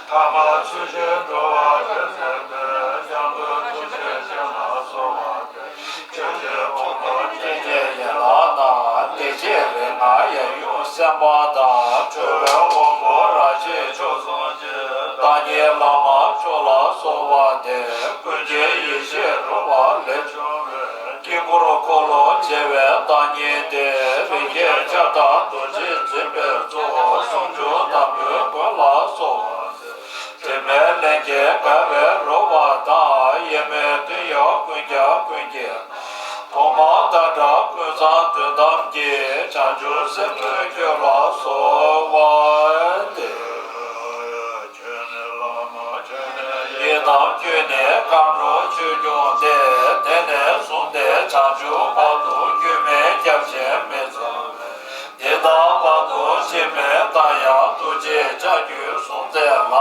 ཐ་མ་ཚུལ་བཞིན་འགྲོ་བ་འདྲེན་མཛད་པའི། སྐྱབས་མགོན་ཐུགས་རྗེ་ཅན་ལ་གསོལ་བ་འདེབས། ཆོས་ཀྱི་དབང་པོ་སྤྱན་གྱི་ཡན་ལག་དང་། བདེ་གཤེགས་རིགས་ལྔ་ཡབ་ཡུམ་སེམས་དཔའ་དང་། གྲོལ་བའི་དབང་པོ་རང་བཞིན་མཆོག་གསུམ་གྱི། བདག་ཉིད་བླ་མ་མཆོག་ལ་གསོལ་བ་འདེབས། ཀུན་གྱི་ཡེ་ཤེས་རོལ་པ་ལས་བྱུང་བའི། དཀྱིལ་འཁོར་འཁོར་ལོ་བྱེ་བའི་བདག་ཉིད་དེ། རིན་ཆེན་ཆར་ལྟར་རྡོ་རྗེ་འཛིན་པའི་གཙོ། སུམ་ཅུ་ནམ་མཁའི་མགོན་ལ་གསོལ་བ་འདེབས། དྲི་མེད་ལྷན་སྐྱེས་དགའ་བའི་རོལ་པ་དང་། གཡེང་མེད་མཐུན་ཡོད་ཀུན་ཀྱང་ཀུན་གྱི། ཐོག་མར་ལྟ་གྲགས་ཀུན་བཟང་དོན་དམ་གྱི། བྱང་ཆུབ་སེམས་མགོན་ཁྱོད་ལ་གསོལ་བ་འདེབས། ཁྱོད་ནི་བླ་མ་ཁྱོད་ནི་ཡི་དམ་ཁྱོད་ནི་མཁའ་འགྲོ་ཆོས་སྐྱོང་སྟེ། དེང་ནས་བཟུང་སྟེ་བྱང་ཆུབ་བར་དུ་སྐྱོན་མེད་སྐྱབས་ཆེན་མི་ཚང་བའི། འདི་དང་བར་དུ་འཆི་མེད་མཐའ་ཡང་ཐུགས་རྗེའི་ལྕགས་ཀྱུས་བཟུང་མཛད་ལ།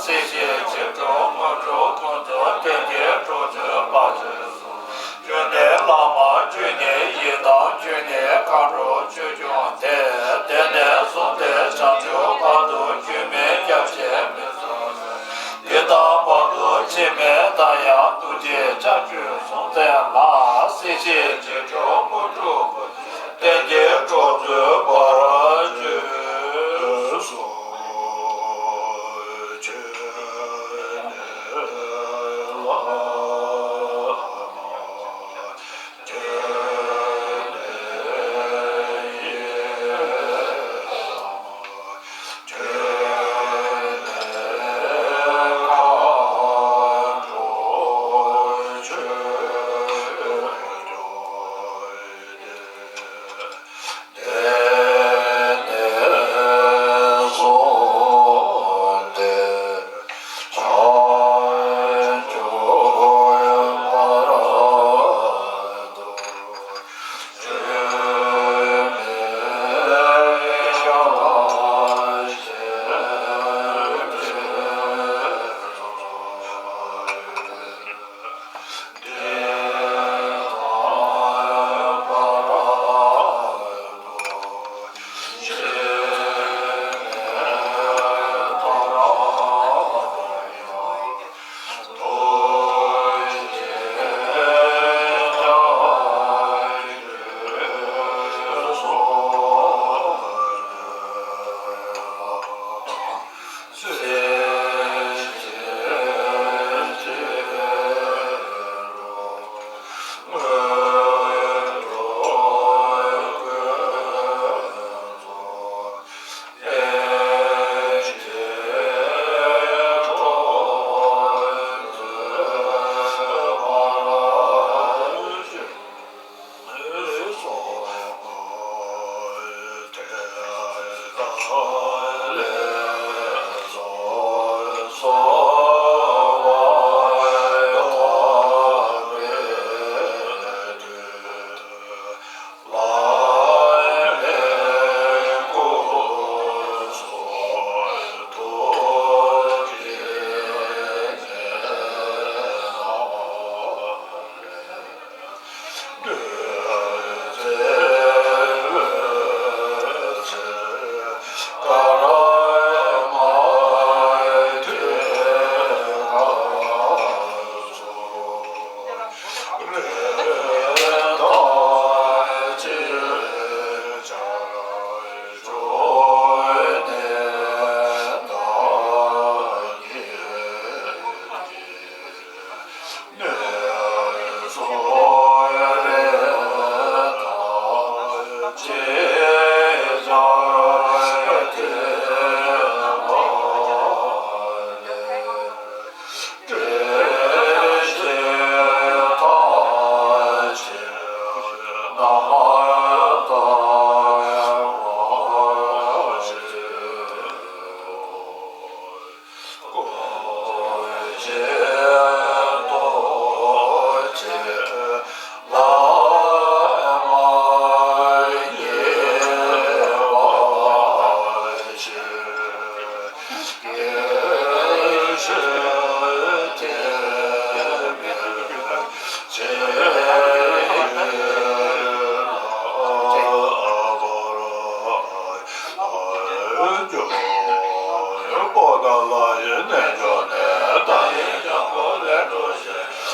སྲིད་ཞིའི་འཇིགས་སྐྲོག་དངོས་གྲུབ་ཀུན་ཏུ་བརྟན་གྱིས་འགྲོ་ཚུལ་དཔག་བྱོས་སོ། ཁྱོད་ནི་བླ་མ་ཁྱོད་ནི་ཡི་དམ་ཁྱོད་ནི་མཁའ་འགྲོ་ཆོས་སྐྱོང་སྟེ། དེང་ནས་བཟུང་སྟེ་བྱང་ཆུབ་བར་དུ་སྐྱོན་མེད་སྐྱབས་ཆེན་མི་ཚང་བའི། འདི་དང་བར་དུ་འཆི་མེད་མཐའ་ཡང་ཐུགས་རྗེའི་ལྕགས་ཀྱུས་བཟུང་མཛད་ལ། སྲིད་ཞིའི་འཇིགས་སྐྲོག་དངོས་གྲུབ་ཀུན་བརྟན་གྱིས་འགྲོ་ཚུལ་དཔག་བྱོས་སོ། ཁྱོད་ནི་བླ་མ།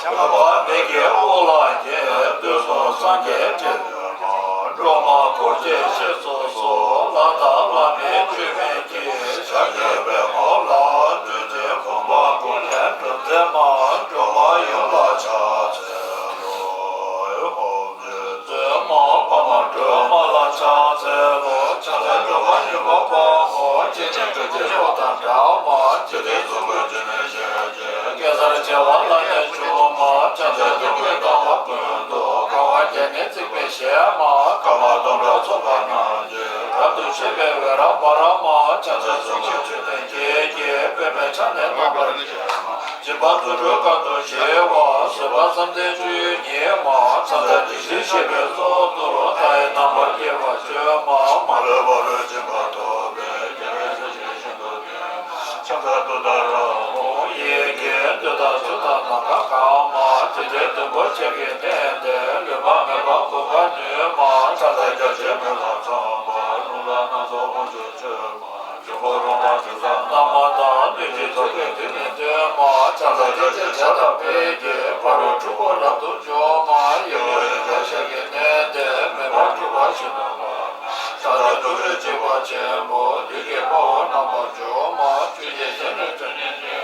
འགག་པ་མིག་གི་དབུགས་ལ་སྐྱེས། དུས་གསུམ་སངས་རྒྱས་འདྲེན་པའི་མ། སྒྲོལ་མ་འཁོར་བཅས་སྤྱི་གཙུག་སོགས། ལྷ་དང་བླ་མའི་མཆོད་མེས་དགྱེས། ཞབས་ཀྱི་པད་ཕ་ལ་བཏུད་དེ། ཕོངས་པ་ཀུན་ལས་སྒྲོལ་མཛད་མ། སྒྲོལ་མ་ཡུམ་ལ་ཕྱག་འཚལ་ལོ། ཨོཾ་རྗེ་བཙུན་མ་འཕགས་མ་སྒྲོལ་མ་ལ་ཕྱག་འཚལ་ལོ། ཕྱག་འཚལ་སྒྲོལ་མ་ཉི་མ་པདྨོ། སྤྱན་ནི་འབྲུག་གི་ཕྱོགས་དང་འདྲ་མ། ཇི་ལྟར་གཟིགས་དགོས་ཇི་ནས་ཤེས་ཀྱི། གེ་སར་བྱེ་བ་ལ་ནི་བྱུང་མ། ཕྱག་འཚལ་སྟོན་ཀའི་ཟླ་བ་ཀུན་ཏུ། དགའ་བ་བརྒྱ་ནི་བརྩེགས་པའི་ཞལ་མ། སྐར་མ་སྟོང་ཕྲག་ཚོགས་པ་རྣམས་ཀྱིས། རབ་ཏུ་ཕྱེ་བའི་འོད་རབ་འབར་མ། ཕྱག་འཚལ་གསུང་གི་མཆོད་རྟེན་བརྒྱད་ཀྱིས། པདྨས་ཕྱག་ནི་རྣམ་པར་བརྒྱན་མ། སྦྱིན་པ་རྫུ་འཕྲུལ་དཀའ་ཐུབ་ཞི་བ། བཟོད་པ་བསམ་གཏན་བཅུ་ཡི་ཉི་མ། ཕྱག་འཚལ་བདེ་གཤེགས་ཞི་བའི་གཙུག་ཏོར། མཐའ་ཡས་རྣམ་པར་རྒྱལ་བར་སྤྱོད་མ། མ་ལུས་པ་ལུས་སྦྱིན་པ་ཐོབ་པའི། རྒྱལ་བའི་སྲས་ཀྱིས་ཤིན་ཏུ་བསྟེན་མ། ཕྱག་འཚལ་ཏུཏྟཱ་ར་ཧཱུྃ་ཡི་གེས། འདོད་དང་ཚུལ་དང་ནམ་མཁའ་གང་མ། ཇི་འདྲའི་བདུན་པོ་ཆེ་གེགས་གནས་ཏེ། ལུས་པ་མེད་པར་འགུགས་པར་ནུས་མ། ཕྱག་འཚལ་རྒྱ་ཆེན་མི་ལ་འཚམས་པ། རླུང་ལྷ་སྣ་ཚོགས་དབང་ཕྱུག་མཆོད་མ། འབྱུང་པོ་རོ་མ་དྲི་ཟ་རྣམས་དང་། གནོད་སྦྱིན་ཚོགས་ཀྱིས་དུས་ནི་བསྟོད་མ། ཕྱག་འཚལ་ཐམས་ཅད་བྱ་དང་སྤེལ་གྱིས། ཕ་རོལ་འཁྲུལ་འཁོར་རབ་ཏུ་འཇོམས་མ། ཡེ་ཤེས་ཡོན་བདག་ཞལ་གྱིས་བསྣུན་ཏེ། མེ་འབར་འཁྲུགས་པ་ཞིག་ཏུ་འབར། ཕྱག་འཚལ་ཏུ་རེ་འཇིགས་པ་ཆེན་པོ། བདུད་ཀྱི་དཔའ་བོ་རྣམ་པར་འཇོམས་མ། ཆུ་སྐྱེས་ཞལ་ནི་དྲི་ནི་ལྡན་ཏེ།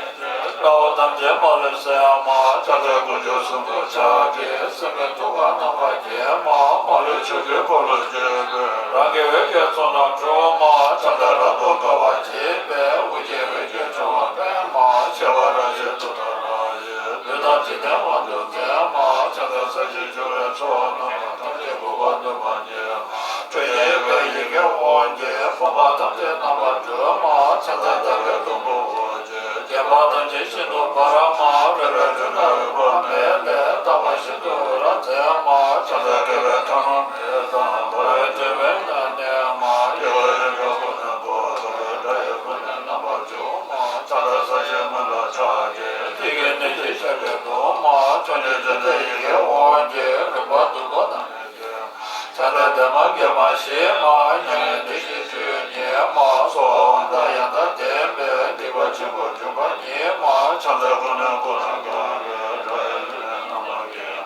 དགྲ་བོ་ཐམས་ཅད་མ་ལུས་གསོད་མ། ཕྱག་འཚལ་དཀོན་མཆོག་གསུམ་མགོན་ཕྱག་རྒྱའི། སྲིན་པོའི་ཐུབ་པ་རྣམ་པར་འགྱེད་མ། མ་ལུས་ཕྱོགས་ཀྱི་འཁོར་ལོས་སྒྱུར་བའི། རང་གི་འོད་ཀྱི་ཚོགས་རྣམས་འཁྲུགས་མ། ཕྱག་འཚལ་རབ་ཏུ་དགའ་བ་བརྗིད་པའི། དབུ་རྒྱན་འོད་ཀྱི་ཕྲེང་བ་སྤེལ་མ། བྱེ་བ་རབ་བཞིའི་ཏུཏྟཱ་ར་ཡིས། ལུས་དང་འཇིག་རྟེན་དབང་དུ་མཛད་མ། ཕྱག་འཚལ་ས་གཞིར་རྒྱུ་བའི་ཚོགས་རྣམས། ཐམས་ཅད་འགུགས་པར་ནུས་པ་ཉིད་མ། ཁྲོ་གཉེར་བའི་ཡི་གེ་དབང་གིས། ཕོངས་པ་ཐམས་ཅད་རྣམ་པར་སྒྲོལ་མ། ཕྱག་འཚལ་ཟླ་བའི་དུམ་བུ་དབུས་ཀྱི། བརྒྱན་པ་ཐམས་ཅད་ཤིན་ཏུ་འབར་མ། རལ་པའི་ཁྲོད་ན་རོལ་པ་མེ་ལས། བརྟག་པ་ཤིན་ཏུ་འོད་རབ་མཛད་མ། ཕྱག་འཚལ་དགེ་བའི་ཐ་མ་མེད་དང་། འཕགས་པའི་དྲི་བའི་སྣ་ནས་མ། དགེ་བ་ཡི་རང་ཁོ་ནས་གོ། འཕགས་པའི་སྒྲ་ཡི་ཁོ་ནས་རྣམ་པར་འཇོམས་མ། ཕྱག་འཚལ་ས་གཞིའི་མཎྜལ་ཕྱག་རྒྱའི། ཐིག་གིས་ནི་ཞིང་ཞབས་པད་བརྡུང་མ། ཕྱོགས་བཅུའི་འཛིན་གྲྭའི་ཡི་གེ་དབང་གིས། རིམ་པ་བདུན་པོ་རྣམས་ནི། ཕྱག་འཚལ་བདེ་མ་དགེ་མ་ཞི་མ། མྱ་ངན་འདས་ཞི་ཆོས་ཉིད་མ། སྭཱ་ཧཱ་དབང་དང་ཡང་དག་ལྡན་པས། སྡིག་པ་ཆེན་པོ་འཇོམས་པ་ཉིད་མ། ཕྱག་འཚལ་ཀུན་ནས་ཀུན་ལ་དགའ་བའི། སྒྲ་ཡི་ལུས་ལས་རྣམ་པར་རྒྱལ།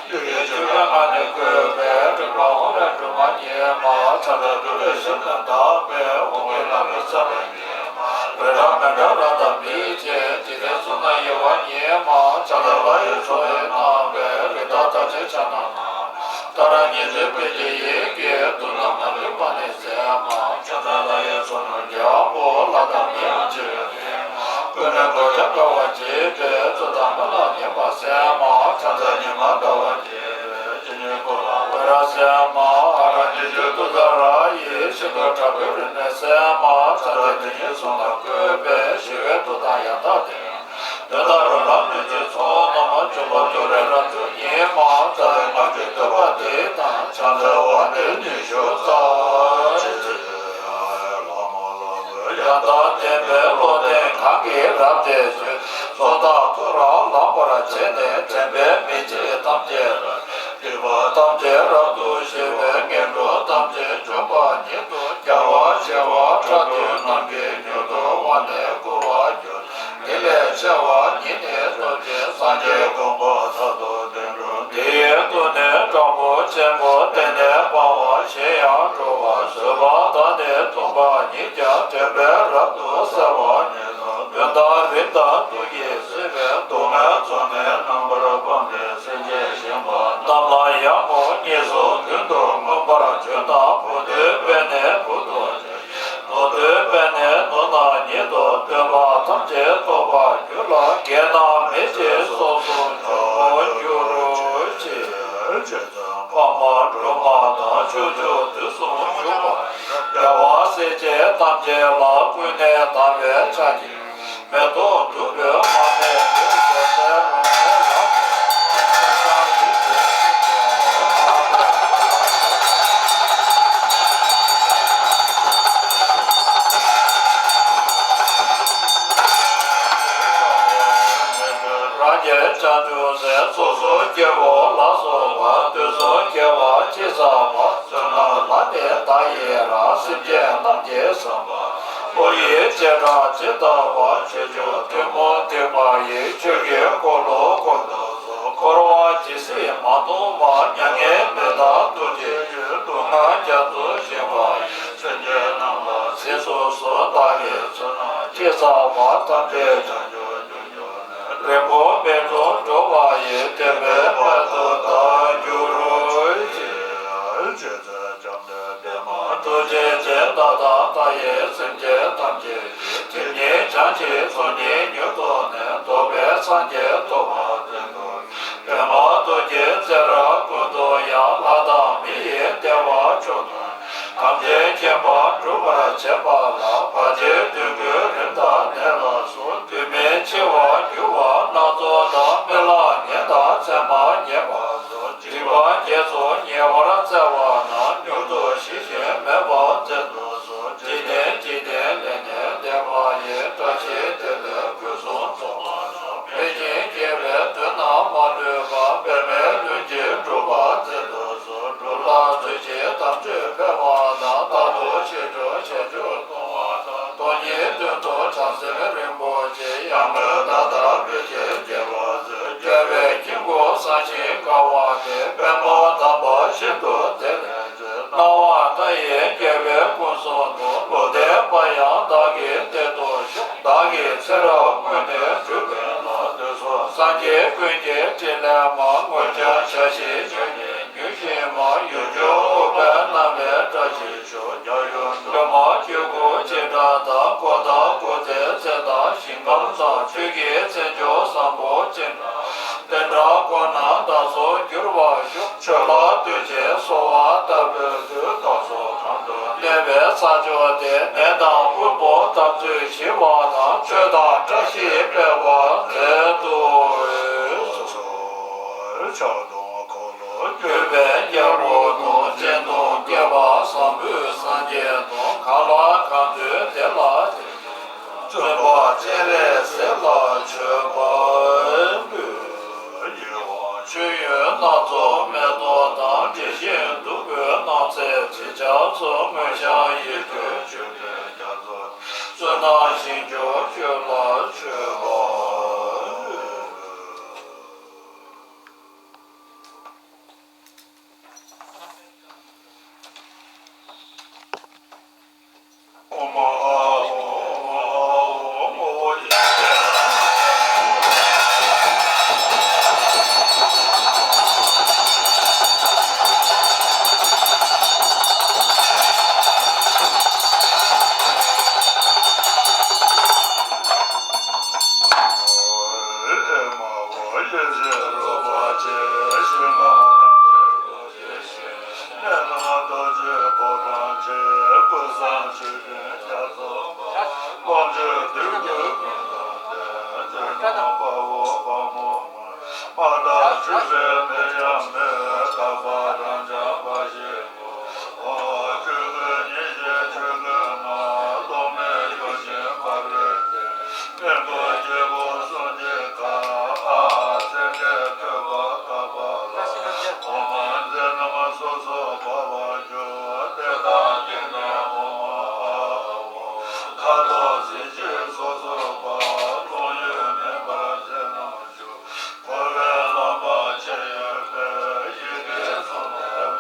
ཡི་གེ་བཅུ་པའི་ངག་ནི་བཀོད་པའི། རིག་པ་འོད་ལས་སྒྲོན་མ་ཉིད་མ། ཕྱག་འཚལ་ཏུ་རེ་ཞབས་ནི་བརྡབས་པས། འོག་གི་ལྷ་མིའི་ཚེ་རབས་ཉིད་མ། རི་རབ་མི་འདྲ་རབ་དང་མིག་ཅན། འཇིག་རྟེན་གསུམ་ན་གཡོ་བ་ཉིད་མ། ཕྱག་འཚལ་ལྷ་ཡི་ཚོགས་ནི་རྣམ་པའི། རིགས་བདག་ཐམས་ཅད་ཕྱག་ན་བསྣམས། ཏཱ་ར་གཉིས་བརྩེགས་སྤོས་ཀྱི་ཡི་གེས། དུག་རྣམས་མ་ལུས་པ་ནི་སེལ་མ། ཕྱག་འཚལ་ལྷ་ཡི་ཚོགས་རྣམས་རྒྱལ་པོ། ལྷ་དང་མིའམ་ཅི་ཡང་མེད་མ། ཀུན་ནས་བསྐོར་ཞིང་དགའ་བ་བརྗིད་པའི། གཙུག་དང་མི་ལ་ཉེས་པ་སེལ་མ། ཕྱག་འཚལ་ཉི་མ་ཟླ་བ་རྒྱས་པའི། སྤྱན་ནི་འཁོར་ལོ་འོད་རབ་གསལ་མ། ཨ་ར་ཏི་ཏུཏྟཱ་ར་ཡིས། ཤིན་ཏུ་དྲག་པོའི་རིམས་ནད་སེལ་མ། ཕྱག་འཚལ་དེ་ཉིད་གསུང་ལ་བཀོད་པའི། ཞི་བའི་མཐུ་དང་ཡང་དག་ལྡན། དོན་དམ་རོ་ལངས་གནོད་སྦྱིན་ཚོགས་རྣམས། འཇོམས་པ་ཏུ་རེ་རབ་ཏུ་ཉིད་མ། རྩ་བའི་སྔགས་ཀྱི་བསྟོད་པ་འདི་དང་། ཕྱག་འཚལ་བ་ནི་ཉི་ཤུ་རྩ། ཡང་དག་ལྡན་པའི་བློ་ལྡན་གང་གིས་རབ་བཟླས་བརྗོད། ཚོགས་བདག་ཐུགས་རབ་ལམ་པར་བྱས་ནས། དྲན་པས་མི་ཕྱེད་ཐམས་ཅད་རབ། སྡིག་པ་ཐམས་ཅད་རབ་ཏུ་ཞི་བའི། ངན་འགྲོ་ཐམས་ཅད་འཇོམས་པ་ཉིད་དུ། རྒྱལ་བ་ཞི་བ་ཕྲག་བདུན་རྣམས་ཀྱིས། མྱུར་དུ་དབང་ནི་བསྐུར་བར་འགྱུར། འདི་ལས་ཆེ་བ་ཉིད་ནི་སྟོབས་ཆེ། སངས་རྒྱས་གོ་འཕང་མཐར་ཐུག་ལྡན་འགྲུབ། འདི་ཡི་མཐུ་ནི་དྲག་པོ་ཆེན་པོ། གཏན་ནས་སྤང་བ་ཞིག་ཡང་སྤྲོ་བར། བཟོད་པ་དང་ནི་སྟོང་པ་ཉིད་ཀྱང་། དྲན་པས་རབ་ཏུ་གསལ་བ་ཉིད་དང་། གདོན་དང་རིམས་དང་དུག་གིས་གཟིར་བའི། སྡུག་བསྔལ་ཚོགས་ནི་རྣམ་པར་སྤངས་ཏེ། སེམས་ཅན་ཞིང་པ་རྣམས་ལ་ཡང་མོ། གཉིས་སུ་མཐུན་དུ་མངོན་པར་བརྗོད་དང་། བུ་འདོད་པས་ནི་བུ་ལྟར་བྱ། ནོར་འདོད་པས་ནི་ནོར་རྣམས་ཉིད་དུ། འདོད་པ་ཐམས་ཅད་ཐོབ་པར་འགྱུར་ལ། དགེ་རྣམས་མི་བྱེད་སོ་སོར་འཇོག་འགྱུར་ཅིག་འཕགས་མ་སྒྲོལ་མ་དང་། ཕྱོགས་བཅུ་དུས་གསུམ་བཞུགས་པ། རྒྱལ་བ་སྲས་བཅས་ཐམས་ཅད་ལ། ཀུན་ནས་དང་བས་ཕྱག་བགྱི། མེ་ཏོག་བདུག་སྤོས་མ་སྨད་པའི། ཞལ་ཟས་རོ་བརྒྱའི་རབ་ཏུ། རང་རྒྱལ་བྱང་ཆུབ་སེམས། སོ་སོ་སྐྱེ་བོ་ལ་སོགས་པ། དུས་གསུམ་དགེ་བ་ཅི་བསགས་པ། བསོད་ནམས་ལ་ནི་བདག་ཡི་རང་། སེམས་ཅན་རྣམས་ཀྱི་བསམ་པ། ཀླུ་ཡི་བྱེ་བྲག་ཇི་ལྟ་བ། ཆོས་སྐྱོང་ཐུན་མོང་ཐེག་པ་ཡི། ཆོས་ཀྱི་འཁོར་ལོ་བསྐོར་དུ་གསོལ། ཐམས་ཅད་བྱང་ཆུབ་རྒྱུར་གྱུར་ནས། རིང་པོར་མི་འགྲོ་འགྲོ་བ་ཡི། དེ་འཕེལ་བར་དུ་བདག་གྱུར་ཅིག། རྗེ་བཙུན་བཅོམ་ལྡན་པདྨ་རྡོ་རྗེ་འཆང་། བདག་དང་བདག་གི་སེམས་ཅན་ཐམས་ཅད་ཀྱི། དེ་ཉིད་བྱང་ཆུབ་སོ་ཉིད་མྱུར་ཐོབ་ནས། འདོད་པའི་སངས་རྒྱས་ཐོབ་པར་བྱེད་དོ། པདྨ་རྡོ་རྗེ་ཚེ་རབས་ཀུན་ཏུ་ཡང་། ལྷ་དང་མི་ཡི་བདེ་བ་མཆོག་ཐོབ། ཐམས་ཅད་མཁྱེན་པར་འགྲུབ་པར་བྱེད་པ་ལ། བར་ཆད་སྡུག་བསྔལ་རིམས་དང་ནད་ལ་སོགས། དུས་མིན་འཆི་བར་འགྱུར་བ་སྣ་ཚོགས་དང་། རྨི་ལམ་ངན་དང་མཚན་མ་ངན་པ་སོགས། སྒྲིབ་པ་བརྒྱད་ཚོགས་ཉེ་བར་སྩལ་བ་ན། མྱུར་དུ་ཞི་ཞིང་མེད་པར་མཛད་དུ་གསོལ། འཇིག་རྟེན་འཇིག་རྟེན་ལས་ནི་འདས་པ་ཡི། བཀྲ་ཤིས་བདེ་ལེགས་ཕུན་སུམ་ཚོགས་པ་སོགས། འཕེལ་ཞིང་རྒྱས་པའི་དོན་རྣམས་མ་ལུས་པ། འབད་མེད་ལྷུན་གྱིས་གྲུབ་པར་མཛད་དུ་གསོལ། འགྲོ་ལ་ཐུགས་རྗེའི་དམ་ཆོས་འཕེལ་བ་དང་། རྟག་ཏུ་ཞི་ཁྲོའི་ཞབས་ཀྱུ་མཐོང་བ་དང་། སྟོང་ཉིད་དོན་དུ་བྱང་སེམས་རིན་པོ་ཆེ། ཡང་མོས་ད་ལྟ་བོད་ཀྱི་རྒྱལ་བ་ཚོས། རྒྱལ་བའི་དཀྱིལ་འཁོར་བཟང་ཞིང་དགའ་བ་དེར། པདྨོ་དམ་པ་ཤིན་ཏུ་བདེ་ལེགས་མཛོད། སྣང་བ་མཐའ་ཡས་རྒྱལ་བའི་སྐུ་གསུང་ཐུགས། ལུང་བསྟན་པ་ཡང་བདག་གི་བདེ་ཐོབ་ཤོག། བདག་གི་ཚེ་རབས་སྔོན་ནས་སྒྲུབ་པའི་ལྷ། དེ་ཚོ་སངས་རྒྱས་ཀུན་གྱི་ཕྲིན་ལས་མ། དངོས་འཆར་འཆར་བཞིན་ཆོས་ཉིད་མྱུར་ཞིང་མ། ཡུལ་འབྱོར་འོད་དཔལ་རྣམ་པའི་བཀྲ་ཤིས་ཤོག། རྒྱལ་ཡུམ་སྒྲོལ་མ་སྤྱོད་སྐུ་ཅི་འདྲ་དང་། འཁོར་དང་འཁོར་ཚེ་ཚེ་དང་ཞིང་ཁམས་བཟང་། ཆོས་ཀྱི་མཚན་མཆོག་བཟང་པོ་ཅི་འདྲ། དེ་འདྲ་ཀུན་ན་བདག་སོགས་འགྱུར་བར་ཤོག། ཆོས་ལ་གདུལ་བྱའི་གསོལ་བ་བཏབ་པའི་མཐུས། བདག་སོགས་གང་དུ་གནས་པའི་ས་ཕྱོགས་དེར། ནད་དང་དབུལ་པོ་འཐབ་རྩོད་ཞི་བ་དང་། ཆོས་དང་བཀྲ་ཤིས་འཕེལ་བར་མཛད་དུ་གསོལ། ཕྱག་དང་འཁོར་ལོ་བརྒྱུད་པའི་རྒྱལ་པོ་དང་། སྤྱན་དང་སྐེད་པ་བཟང་པོའི་སངས་རྒྱས་དང་། གང་ལ་གང་འདུལ་དེ་ལ་དེ་བཞིན་དུ། བཙུན་པ་སྤྱན་རས་གཟིགས་ལ་མཆོད་པ་འབུལ། ཡིད་འོང་མཆོད་ཡོན་སྣ་ཚོགས་མེ་ཏོག་དང་། དྲི་ཞིམ་བདུག་སྤོས་སྣང་མཛད་དྲི་ཆབ་སོགས། མངོན་ཤེས་ཡིད་ཀྱི་མཆོད་པའི་རྒྱ་མཚོ། བསོད་ནམས་ཞིང་སྐྱོང་ཆོས་ལ་མཆོད་པ་འབུལ། འཁོར་བའི་ལམ་པ་ཆེ་ཡོད་པས། ཡི་གེ་གསུམ་ལས་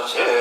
ད་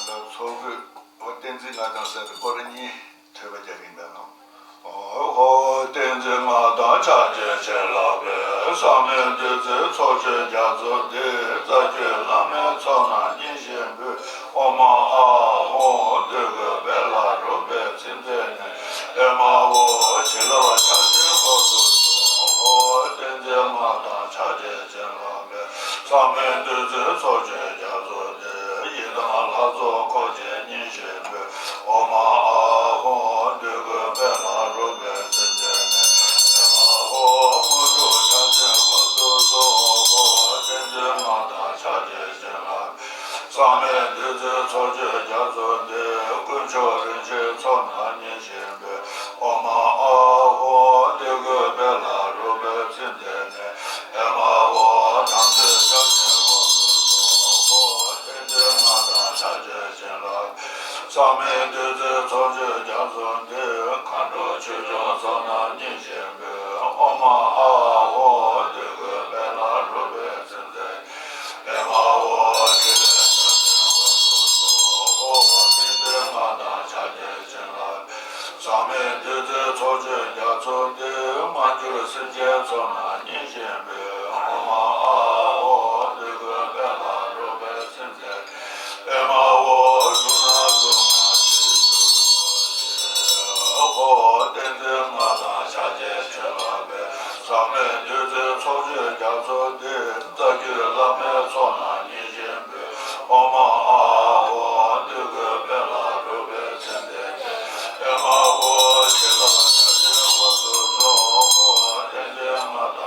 ལྟ་ཚོགས་གཙོས་བསྟན་འཛིན་མངའ་ཐང་ཟེར་བའི་སྐོར་གཉིས་ཐོས་པ་རྒྱག་གིན་པས་ན། ཨོ་ཧོ། བསྟན་འཛིན་མངའ་ཐང་ཕྱག་རྒྱས་བྱིན་བརླབས་པའི། བསམ་ཡས་བདུད་རྩིའི་ཚོགས་མཆོག་རྒྱ་མཚོ་འདི། རྩ་བརྒྱུད་བླ་མའི་ཚོགས་རྣམས་སྙིང་བཞིན་འབུལ། ཨོཾ་ཨཱཿཧཱུྃ། འདོད་དགུའི་དཔལ་ལ་རོལ་པའི་ཚིག་བརྩེ་ནས། ཨེ་མ་ཧོ། བྱིན་རླབས་ཕྱག་ཆེན་དབུས་སུ་སོང་། ཧོ། བསྟན་འཛིན་མངའ་ཐང་ཕྱག་རྒྱས་བྱིན་བརླབས་པའི། བསམ་ཡས་བདུད་རྩིའི་ཚོགས་མཆོག་རྒྱ་མཚོ་འདི། ཡི་དམ་ལྷ་ཚོགས་འཁོར་བཅས་སྙིང་བཞིན་འབུལ། ཨོཾ་ཨཱཿཧཱུྃ། འདོད་དགུའི་དཔལ་ལ་རོལ་པའི་ཚིག་བརྩེ་ནས། ཨེ་མ་ཧོ། དངོས་གྲུབ་ཕྱག་ཆེན་དབུས་སུ་སོང་། ཧོ། བསྟན་འཛིན་མངའ་ཐང་ཕྱག་རྒྱས་བྱིན་བརླབས། བསམ་ཡས་བདུད་རྩིའི་ཚོགས་མཆོག་རྒྱ་མཚོ་འདི། དཀོན་མཆོག་རིན་ཆེན་ཚོགས་རྣམས་སྙིང་བཞིན་འབུལ། ཨོཾ་ཨཱཿཧཱུྃ། འདོད་དགུའི་དཔལ་ལ་རོལ་པའི་ཚིག་བརྩེ་ནས། ཨེ་མ་ཧོ། དམ་ཆོས་ཕྱག་ཆེན་དབུས་སུ་སོང་། ཧོ། བསྟན་འཛིན་མངའ་ཐང་ཕྱག་རྒྱས་བྱིན་བརླབས། བསམ་ཡས་བདུད་རྩིའི་ཚོགས་མཆོག་རྒྱ་མཚོ་འདི། མཁའ་འགྲོ་ཆོས་སྐྱོང་ཚོགས་རྣམས་སྙིང་བཞིན་འབུལ། ཨོཾ་ཨཱཿཧཱུྃ། འདོད་དགུའི་དཔལ་ལ་རོལ་པའི་ཚིག་བརྩེ། ཨེ་མ་ཧོ། ཕྲིན་ལས་ཕྱག་ཆེན་དབུས་སུ་སོང་། ཧོ། བསྟན་འཛིན་མངའ་ཐང་ཕྱག་རྒྱས་བྱིན་བརླབས། བསམ་ཡས་བདུད་རྩིའི་ཚོགས་མཆོག་རྒྱ་མཚོ་འདི། མངར་སྐྱུར་སེམས་ཅན་ཚོགས་རྣམས་སྙིང་བཞིན་འབུལ། ཨོཾ་ཨཱཿཧཱུྃ། འདོད་དགུའི་དཔལ་ལ་རོལ་པའི་ཚིག་བརྩེ། ཨེ་མ་ཧོ། གཟུགས་སྣང་གཟུགས་ངག་ཆོས་སུ་ཤེས། ཧོ། བསྟན་འཛིན་མངའ་ཐང་ཕྱག་རྒྱས་བྱིན་བརླབས་པའི། བསམ་ཡས་བདུད་རྩིའི་ཚོགས་མཆོག་རྒྱ་མཚོ་འདི། རྩ་བརྒྱུད་བླ་མའི་ཚོགས་རྣམས་སྙིང་བཞིན་འབུལ། ཨོཾ་ཨཱཿཧཱུྃ། འདོད་དགུའི་དཔལ་ལ་རོལ་པའི་ཚིག་བརྩེ་ནས། ཨེ་མ་ཧོ། བྱིན་རླབས་ཕྱག་ཆེན་དབུས་སུ་སོང་། ཧོ། བསྟན་འཛིན་མངའ་ཐང་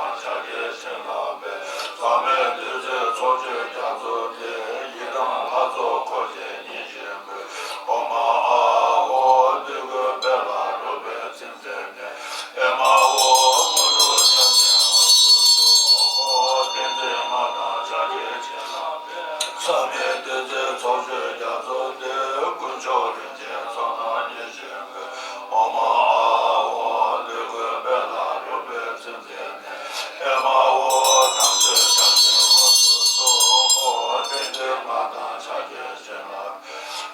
བདུད་རྩི་ཚོགས་མཆོད་རྒྱ་མཚོ་འདི། དཀོན་མཆོག་རིན་ཆེན་ཚོགས་རྣམས་མཉེས་བྱེད་པའི། ཨོཾ་ཨཱཿཧཱུྃ་འདོད་དགུའི་དཔལ་ལ་རོལ་པའི་ཚིག་མཛད་ནས། ཨེ་མ་ཧོ། ཐམས་ཅད་ཆགས་ཞེན་འོག་ཏུ་སོང་ངོ་། རྟེན་འབྲེལ་མ་དང་ཕྱག་རྒྱའི་བྱིན་རླབས།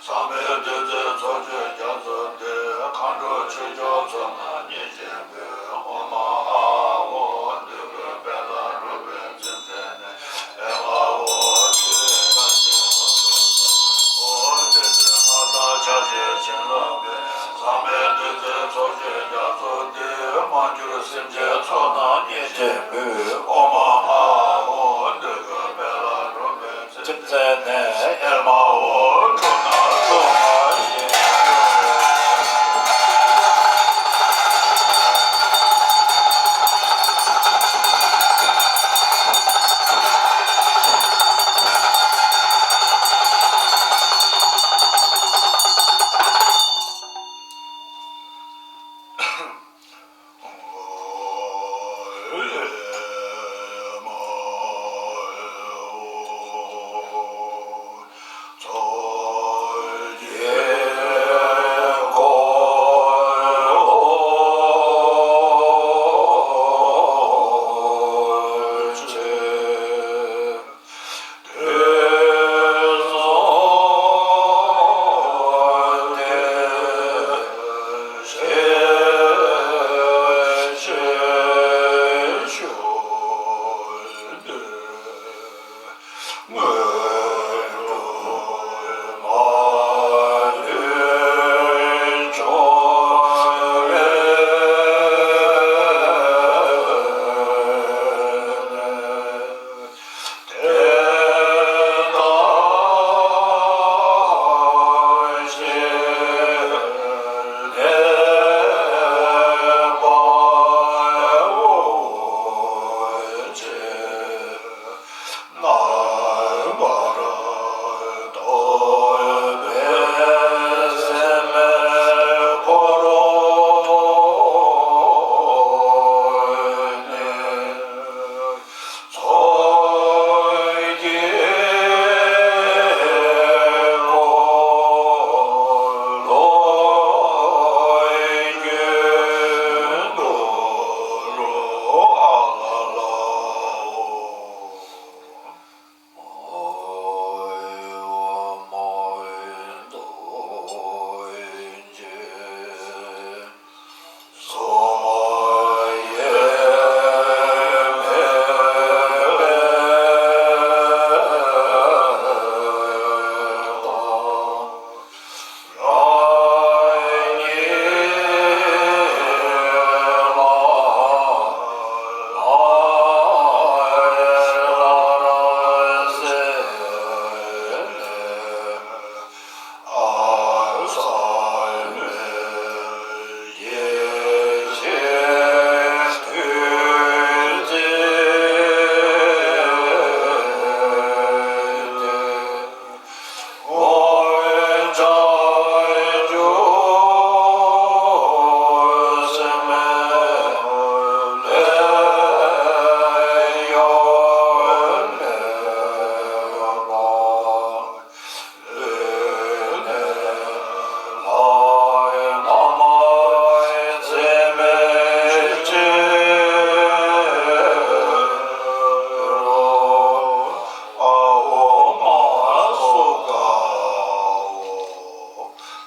ཟག་མེད་བདུད་རྩིའི་ཚོགས་མཆོད་རྒྱ་མཚོ་འདི། མཁའ་འགྲོ་ཆོས་སྐྱོང་ཚོགས་རྣམས་མཉེས་བྱེད་པའི། ཨོཾ་ཨཱཿཧཱུྃ་འདོད་དགུའི་དཔལ་ལ་རོལ་པའི་ཚིག་མཛད་ནས། ཨེ་མ་ཧོ། ཐིག་ལེ་བཀའ་བརྒྱད་འོག་ཏུ་སོང་ངོ་། རྟེན་འབྲེལ་མ་དང་ཕྱག་རྒྱའི་བྱིན་རླབས་ཀྱིས། ཟག་མེད་བདུད་རྩིའི་ཚོགས་མཆོད་རྒྱ་མཚོ་འདི། མ་གྱུར་སེམས་ཅན་ཚོགས་རྣམས་མཉེས་བྱེད་པའི། ཨོཾ་ཨཱཿཧཱུྃ་འདོད་དགུའི་དཔལ་ལ་རོལ་པའི་ཚིག་མཛད་ནས། ཨེ་མ་ཧོ། འཁྲུལ་སྣང་སྟོང་པར་བྱེད།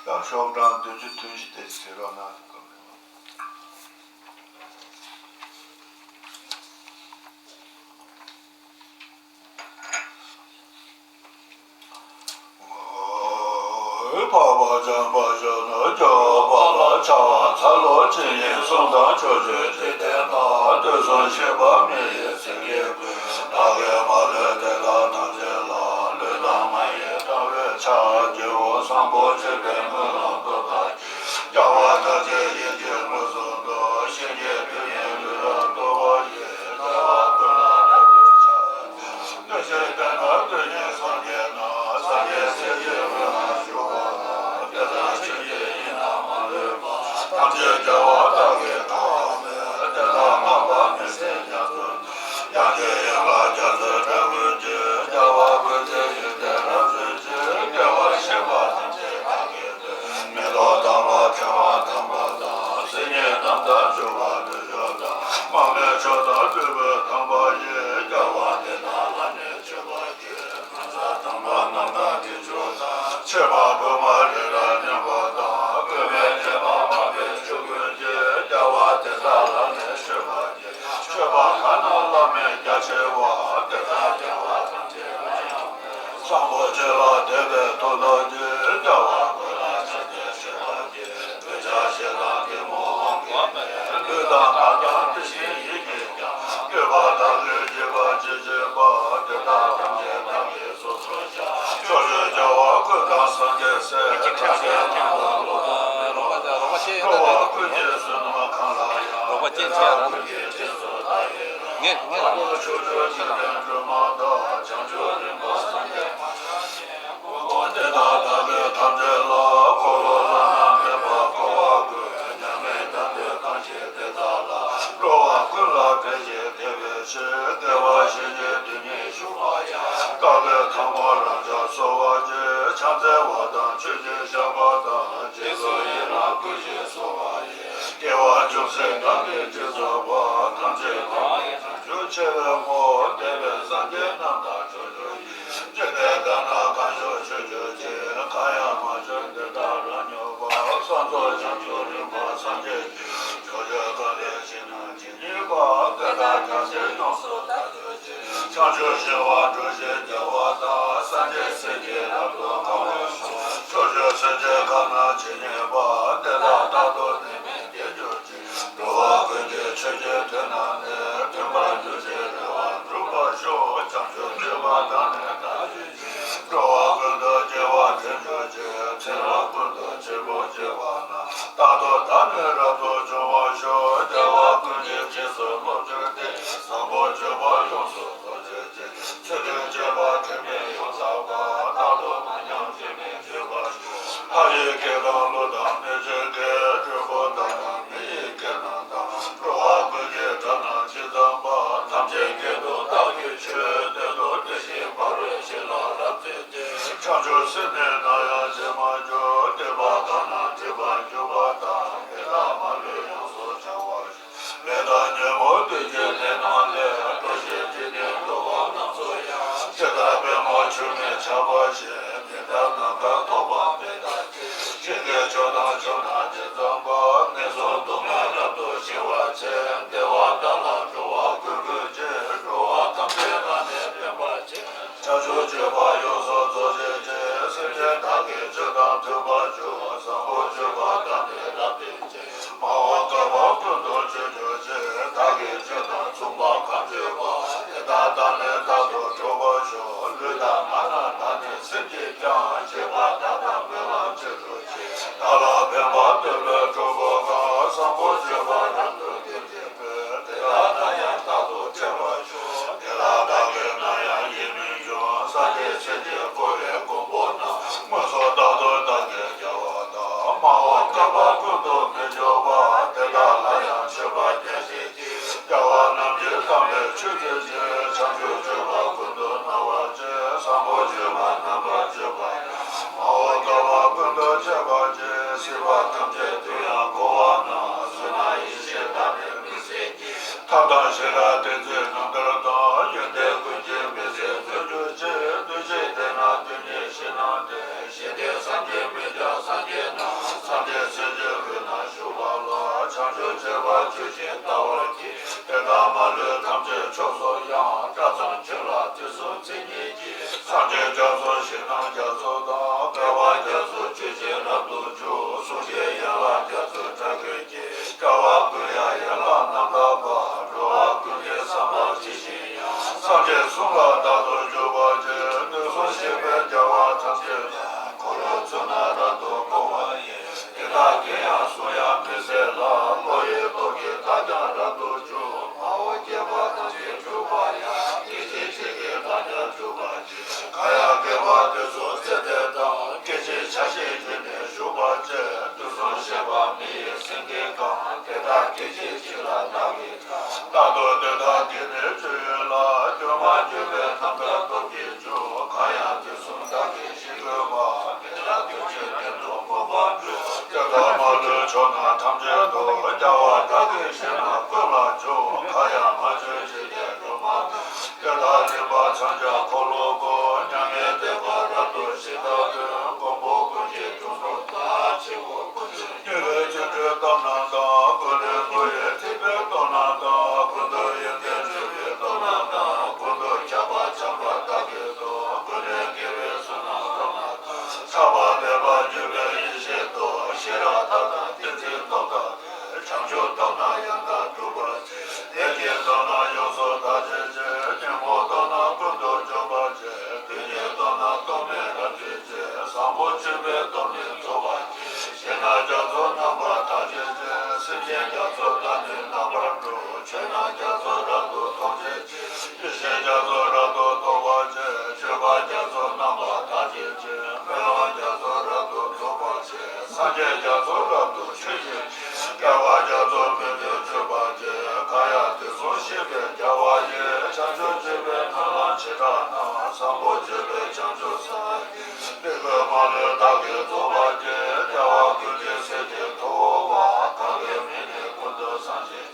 ཡང་ཤོག་གྲངས་བདུན་ཅུ་དོན་བཞི་དེ་བྲིས་རོགས་གནང་། འཕགས་པ་འཇམ་དཔལ་གཞོན་ནུ་སྐྱོབ་པ་ལ། ཕྱག་འཚལ་ལོ། ཇི་སྙེད་གསུང་དང་ཕྱོགས་བཅུའི་འཇིག་རྟེན་ན། དུས་གསུམ་གཤེགས་པ་མི་ཡི་སེང་གེ་ཀུན། བདག་གིས་མ་ལུས་དེ་དག་ཐམས་ཅད་ལ། ལུས་དང་མ་ཡི་དང་བས་ཕྱག་བགྱིའོ། བཟང་པོ་སྤྱོད་པའི་སྨོན་ལམ་སྟོབས་དང་བཅས། རྒྱལ་བ་ཐམས་ཅད་ཡིད་ཀྱིས་མངོན་སུམ་དུ། གཤིན་རྗེའི་དུས་ནི་ལུས་ལ་བསྟོད་པ་ཡིས། བདེ་བ་ཀུན་ལ་རབ་ཏུ་ཕྱག་བགྱིའོ། བདེ་གཤེགས་དེ་ནི་དུས་གཉིས་སངས་རྒྱས་རྣམས། སངས་རྒྱས་སྲས་ཀྱི་དབུས་ན་བཞུགས་པ་དང་། དེ་དག་ཆོས་ཀྱི་དབྱིངས་རྣམས་མ་ལུས་པ། ཐམས་ཅད་རྒྱལ་བ་དག་གིས་གང་བ་མོས། དེ་དག་བསྔགས་པ་མི་ཟད་རྒྱ་མཚོ་ཆེ། དབྱངས་ཀྱི་ཡན་ལག་རྒྱ་མཚོའི་སྒྲ་ཀུན་གྱིས། རྒྱལ་བ་ཀུན་གྱི་ཡིད་བདེ་རབ་ མཆོད་པ་ཕུབ་པ་རི་རབ་སྙན་པོ་དང་། བཀོད་པའི་སྤྱན་དང་མ་འདྲེས་ཆོས་ཀུན་གྱི། རྒྱལ་བ་དེ་དག་ལ་ནི་མཆོད་པར་བགྱི། མཆོད་པ་གང་རྣམས་བླ་མེད་རྒྱ་ཆེ་བ། དེ་དག་རྒྱལ་བ་ཐམས་ཅད་ལ་ཡང་། བཟང་པོ་སྤྱོད་ལ་དད་པའི་ཐུགས་རྡོ་རྗེ། རྒྱལ་བ་ཀུན་ལ་ཕྱག་འཚལ་མཆོད་པར་བགྱི། འདོད་ཆགས་ཞེ་སྡང་གད་མོ་དབང་གིས་མེད། ལུས་དང་ངག་དང་དེ་བཞིན་ཡིད་ཀྱིས་ཀྱང་། འདོད་པ་དག་གིས་བགྱིས་པར་བགྱིད་བགྱིད་པ། དེ་དག་ཐམས་ཅད་བདག་གིས་སོ་སོར་བཤགས། ཕྱོགས་བཅུའི་རྒྱལ་བ་ཀུན་དང་སངས་རྒྱས་སྲས། ཐམས་ཅད་སྣང་བ་བློ་དང་མི་སློབ་པ། འགྲོ་བ་ཀུན་གྱི་བསོད་ནམས་གང་ལགས་ཡང་། དེ་དག་ཀུན་གྱི་རྗེས་སུ་བདག་ཡི་རང་། ངས་ངས་ལ་ཕྱོགས་བཅུའི་འཇིག་རྟེན་སྒྲོན་མ་དང་། བྱང་ཆུབ་རིམ་པ་སངས་རྒྱས་མ་ཆགས་ཤིང་། དེ་དག་བདག་གིས་ཐམས་ཅད་ལ། འཁོར་ལོ་བླ་ན་མེད་པ་བསྐོར་བ་ཀུན། མྱ་ངན་དགྲ་འདུལ་གང་བྱེད་དེ་དག་ལ། འགྲོ་བ་ཀུན་ལ་ཕན་ཞིང་བདེ་བའི་ཕྱིར། བདེ་བར་གཤེགས་ཀྱི་དོན་ཉིད་ཞུགས་པ་ཡང་། བདག་གིས་ཐལ་མོ་རང་ཕྱག་གསོལ་བ་བགྱི། ཕྱག་འཚལ་བ་དང་མཆོད་ཅིང་བཤགས་པ་དང་། རྗེས་སུ་ཡི་རང་བསྐུལ་ཞིང་གསོལ་བ་ཡི། དགེ་བ་ཅུང་ཟད་བདག་གིས་ཅི་བསགས་པ། ཐམས་ཅད་བདག་ཉིད་བྱང་ཆུབ་ཆེ་བའི་སྒོ། འདས་པའི་སངས་རྒྱས་རྣམས་དང་ཕྱོགས་བཅུ་ཡི། འཇིག་རྟེན་དག་ན་གང་བཞུགས་ཆོས་སྤྱོད་ཅིང་། གང་ཡང་མ་བྱོན་དེ་དག་རབ་མྱོང་བར། སངས་རྫོགས་བྱང་ཆུབ་རིམ་པ་སངས་རྒྱས་ཀྱི། ཕྱོགས་བཅུ་ཀུན་ཏུ་ཞིང་རྣམས་ཇི་སྙེད་པ། དེ་དག་ཐམས་ཅད་ཡོངས་སུ་བདག་བསྟོད་ཅིང་། བྱང་ཆུབ་ཤིང་དབང་སྒྲུབ་ཅིང་རྒྱལ་བ་དང་། སངས་རྒྱས་སྲས་ཀྱིས་རབ་ཏུ་གང་བར་ཤོག་ཕྱོགས་བཅུའི་སེམས་ཅན་གང་རྣམས་ཇི་སྙེད་པ། དེ་དག་རྟག་ཏུ་ནད་མེད་བདེ་གྱུར་ཅིག་འགྲོ་བ་ཀུན་གྱི་མཆོད་བརྗོད་དོན་རྣམས་ནི། མཐུན་པར་གྱུར་ཅིང་རེ་བ་འགྲུབ་པར་ཤོག་བྱང་ཆུབ་སྤྱོད་པ་དག་ནི་བདག་བྱེད་ཅིང་། འགྲོ་བ་ཀུན་ཏུ་སྐྱེ་བར་འདོད་གྱུར་ཅིག་ཚེ་རབས་ཀུན་ཏུ་བྱེད་པོ་སྐྱེ་བ་ན། རྟག་ཏུ་བདག་ནི་རབ་ཏུ་འབྱུང་བར་ཤོག་རྒྱལ་བ་ཀུན་གྱི་རྗེས་སུ་སློབ་གྱུར་ཏེ། བཟང་པོ་སྤྱོད་པ་ཡོངས་སུ་རྫོགས་བྱེད་ཅིང་། ཚུལ་ཁྲིམས་སྤྱོད་པ་དྲི་མེད་ཡོངས་དག་པ། རྟག་ཏུ་མ་ཉམས་དྲི་མེད་བྱེད་པར་ཤོག་ལྷ་ཡི་སྐད་དང་ཀླུ་དང་གནོད་སྦྱིན་སྐད། འཁྲུལ་པོ་དག་དང་མི་ཡི་སྐད་རྣམས་དང་། འགྲོ་བ་ཀུན་གྱི་སྒྲ་རྣམས་ཇི་ཙམ་པ། ཐམས་ཅད་སྐད་དུ་བདག་གིས་ཆོས། བདེན་དུ་དེ་བཞིན་འབར་བའི་ཞིང་ལ་རབ་བརྩེགས་ཏེ། བྱང་ཆུབ་སེམས་ནི་ནམ་ཡང་བརྗེད་མ་གྱུར། སྡིག་པ་གང་རྣམས་སྒྲིབ་པར་གྱུར་པ་དག་དེ་དག་མ་ལུས་ཡོངས་སུ་བྱང་བར་ཤོག་ལས་དང་ཉོན་མོངས་བདུད་ཀྱི་ལས་རྣམས་ལས། འགྲོ་ཞིང་འཇིག་རྟེན་འགྲོ་བ་རྣམས་སུ་ཡང་། ཇི་ལྟར་པདྨོ་ཆུ་མིག་ཆགས་པ་བཞིན། ཉི་ཟླ་ནམ་མཁར་ཐོགས་པ་མེད་པ་བཞིན། ཞིང་གི་ཕྱོགས་དང་ཕྱོགས་རྣམས་ཇི་ཙམ་པ། ངན་སོང་སྡུག་བསྔལ་རབ་ཏུ་ཞི་བར་བྱེད། བདེ་བ་དག་ལ་འགྲོ་བ་ཀུན་ཀུན་གྱི། འགྲོ་བ་ཐམས་ཅད་བདག་ནི་འདྲེན་པར་བྱེད། བྱང་ཆུབ་སྤྱོད་པ་ཡོངས་སུ་རྫོགས་བྱེད་ཅིང་། སེམས་ཅན་དག་གི་ཆོས་དང་མཐུན་པར་འཇུག་བཟང་པོ་སྤྱོད་པ་དག་ནི་རབ་བརྟན་ཅིང་། མ་འོངས་སྐལ་པ་ཀུན་ཏུ་སྤྱོད་གྱུར་ཅིག་བདག་གིས་ཆོས་དང་མཚུངས་པ་གང་སྤྱོད་པ། དེ་དག་བདག་ནི་རྟག་ཏུ་གྲོལ་བར་ཤོག་ལུས་དང་ངག་དང་བདག་ནི་སེམས་ཀྱིས་ཀྱང་། བྱས་པ་དག་དང་སྨོན་ལམ་ཆེར་སྒྲོགས་ཤིག་བདག་ལ་ཕན་པ་འདོད་པའི་གྲོགས་པོ་གང་། བཟང་པོ་སྤྱོད་པ་རབ་ཏུ་རྒྱས་པའི། དེ་དག་དང་ཡང་རྟག་ཏུ་འཕྲད་པར་ཤོག་དེ་དག་བདག་གིས་ནམ་ཡང་ཡིད་མི་འགྱུར། སངས་རྒྱས་སྲས་ཀྱིས་བསྐོར་བའི་མགོན་པོ་རྣམས། མངོན་སུམ་རྟག་ཏུ་བདག་གིས་རྒྱལ་བ་དང་། མ་འོངས་སྐལ་པ་ཀུན་ཏུ་མི་འགྱུར་བ། དེ་དག་ལ་ཡང་མཆོད་པ་བརྒྱ་བྱིན་གྱིས། རྒྱལ་བ་རྣམས་ཀྱི་བསམ་པའི་ཆོས་མཛད་ཅིང་། བྱང་ཆུབ་སྤྱོད་པ་ཀུན་ཏུ་སྣང་བར་བྱེད། བཟང་པོ་སྤྱོད་པ་རྣམ་པར་སྤྱོད་པ་ཡང་། མ་འོངས་སྐལ་པ་ཀུན་ཏུ་འཕྱད་པར་བྱེད། སྲིད་པ་ཐམས་ཅད་དུ་ཡང་འཁོར་བ་ན། བསོད་ནམས་ཡེ་ཤེས་དག་ནི་མི་ཟད་ཀྱི། ཐབས་དང་ཤེས་རབ་བསྟན་འཛིན་རྣམ་ཐར་དང་། ཡོན་ཏན་ཀུན་གྱི་མི་ཟད་མཛོད་གྱུར་ཅིག་བདུད་བཞིའི་སྡེ་རྣམས་དོན་གཉེར་ཞིང་རྣམས་ཏེ། ཞི་བདེའི་སངས་རྒྱས་མི་འབྱུང་སངས་རྒྱས་རྣམས། སངས་རྒྱས་སྲས་ཀྱི་དབུས་ན་བཞུགས་པ་ལ། བྱང་ཆུབ་སྤྱོད་པ་ཇི་བཞིན་བལྟ་བར་བགྱི། དེ་དག་མ་ལུས་ཐམས་ཅད་མཆོག་སུ་ཡང་། སྐྲ་ཚོམས་ཆོས་ལ་དུས་གསུམ་མཚན་ཉིད་ཀྱི། སངས་རྒྱས་རྒྱ་མཚོ་ཞིང་རྣམས་རྒྱ་མཚོ་དང་། བསྐལ་པ་རྒྱ་མཚོ་ཆུ་བཞིན་རབ་ཏུ་འཇུག་གཟུགས་ཅན་ཡན་ལག་རྒྱ་མཚོའི་སྒྲ་སྐད་ཀྱིས། བསྐལ་པ་ཀུན་ཡང་ཡན་ལག་རྣམ་དག་པ། འགྲོ་བ་ཀུན་གྱི་བསམ་པ་ཇི་བཞིན་དབྱངས། སངས་རྒྱས་གསུང་ལ་རྟག་ཏུ་འཇུག་པར་བྱེད། དུས་གསུམ་གཤེགས་པའི་རྒྱལ་བ་ཐམས་ཅད་ཀྱང་། འཁོར་ལོའི་ཚུལ་རྣམས་རབ་ཏུ་བསྐོར་བ་ཡི། དེ་དག་གི་ཡང་གསུང་ཡང་མི་ཟད་ལ། བློ་ཡི་སྟོབས་ཀྱིས་བདག་ཀྱང་རབ་ཏུ་འཇུག་མ་འོངས་སྐྱེ་བ་ཐམས་ཅད་འཇུག་པ་ཡང་། སྐད་ཅིག་གཅིག་གིས་བདག་ཀྱང་འཇུག་པར་བྱེད། གང་ཡང་བསྐལ་པ་དུས་གསུམ་ཚེ་འདས་དང་། སྐད་ཅིག་ཆ་ཤས་བརྒྱུད་ནས་ཞུགས་པར་བྱེད། དུས་གསུམ་གཤེགས་པ་མི་ཡི་སེང་གེ་གང་། དེ་དག་སྐད་ཅིག་གཅིག་ལ་བདག་གིས་རྟག་ཏུ་དེ་དག་གི་ནི་སྤྱོད་ཡུལ་ལ། སྒྱུ་མར་གྱུར་པའི་རྣམ་ཐར་སྟོབས་ཀྱིས་འཇུག་གང་ཡང་དུས་གསུམ་བདག་གིས་ཤེས་དགོས་པ། དེ་དག་དུས་གཅིག་གཏན་དུ་སྨོན་པར་འགྱུར། དེ་དག་མ་ལུས་ཕྱོགས་རྣམས་ཐམས་ཅད་དུ། རྒྱལ་བ་བདག་གིས་ཞིང་རྣམས་ཀུན་ལ་འཇུག་གང་ཡང་མ་བྱོན་ཞིང་གནས་སྒྲོན་མ་དང་། དེ་དག་སྦྱིན་པ་འཚང་རྒྱ་འཁོར་ལོ་བསྐོར། མྱ་ངན་འདས་པ་རབ་ཏུ་ཞི་བདག་དོན། མགོན་པོ་ ཐར་པ་འབད་པར་འགྱུར་བའི་ཡེ་ཤེས་སྟོབས། ཤེས་རབ་མཐའ་དང་ཏིང་འཛིན་སྟོབས་དང་ལྡན། བྱང་ཆུབ་ཐོབ་ན་ཡང་དག་འགྲུབ་པར་བྱེད། ལས་ཀྱི་དོན་རྣམས་ཡོངས་སུ་དག་བྱེད་ཅིང་། ཉོན་མོངས་དོན་རྣམས་ཀུན་ཏུ་འཇོམས་པར་བྱེད། དོན་གཉིས་དོན་རྣམས་སྟོབས་ལྡན་རབ་བརྗོད་ཅིང་། བཟང་པོ་སྤྱོད་པའི་སྟོབས་ནི་རྫོགས་པར་བྱེད། ཞེ་ན་རྒྱ་མཚོ་རྣམ་པར་དག་བྱེད་ཅིང་། སེམས་ཅན་རྒྱ་མཚོ་དག་ནི་རྣམ་པར་སྒྲོལ། ཆོས་རྣམས་རྒྱ་མཚོ་རབ་ཏུ་མཐོང་བྱེད་ཅིང་། ཡེ་ཤེས་རྒྱ་མཚོ་རབ་ཏུ་རྟོགས་པར་བྱེད། སྤྱོད་པ་རྒྱ་མཚོ་རྣམ་པར་དག་བྱེད་ཅིང་། སྨོན་ལམ་རྒྱ་མཚོ་རབ་ཏུ་རྫོགས་པར་བྱེད། སངས་རྒྱས་རྒྱ་མཚོ་རབ་ཏུ་མཆོད་བྱེད་ཅིང་། རྒྱལ་བ་རྒྱ་མཚོ་མུ་སྟེགས་སྤྱོད་པར་བྱེད། གང་ཡང་དུས་གསུམ་གཤེགས་པའི་རྒྱལ་བ་ཡི། བྱང་ཆུབ་སྤྱོད་པའི་སྨོན་ལམ་བྱེ་བྲག་རྣམས། བཟང་པོ་སྤྱོད་པའི་བྱང་ཆུབ་སེམས། དེ་ཀུན་མ་ལུས་བདག་གིས་རྫོགས་པར་བགྱི། རྒྱལ་བ་ཀུན་གྱི་སྲས་ཀྱི་ཐུ་བོ་མ། གང་གི་མིང་ནི་ཀུན་ཏུ་བཟང་ཞིང་།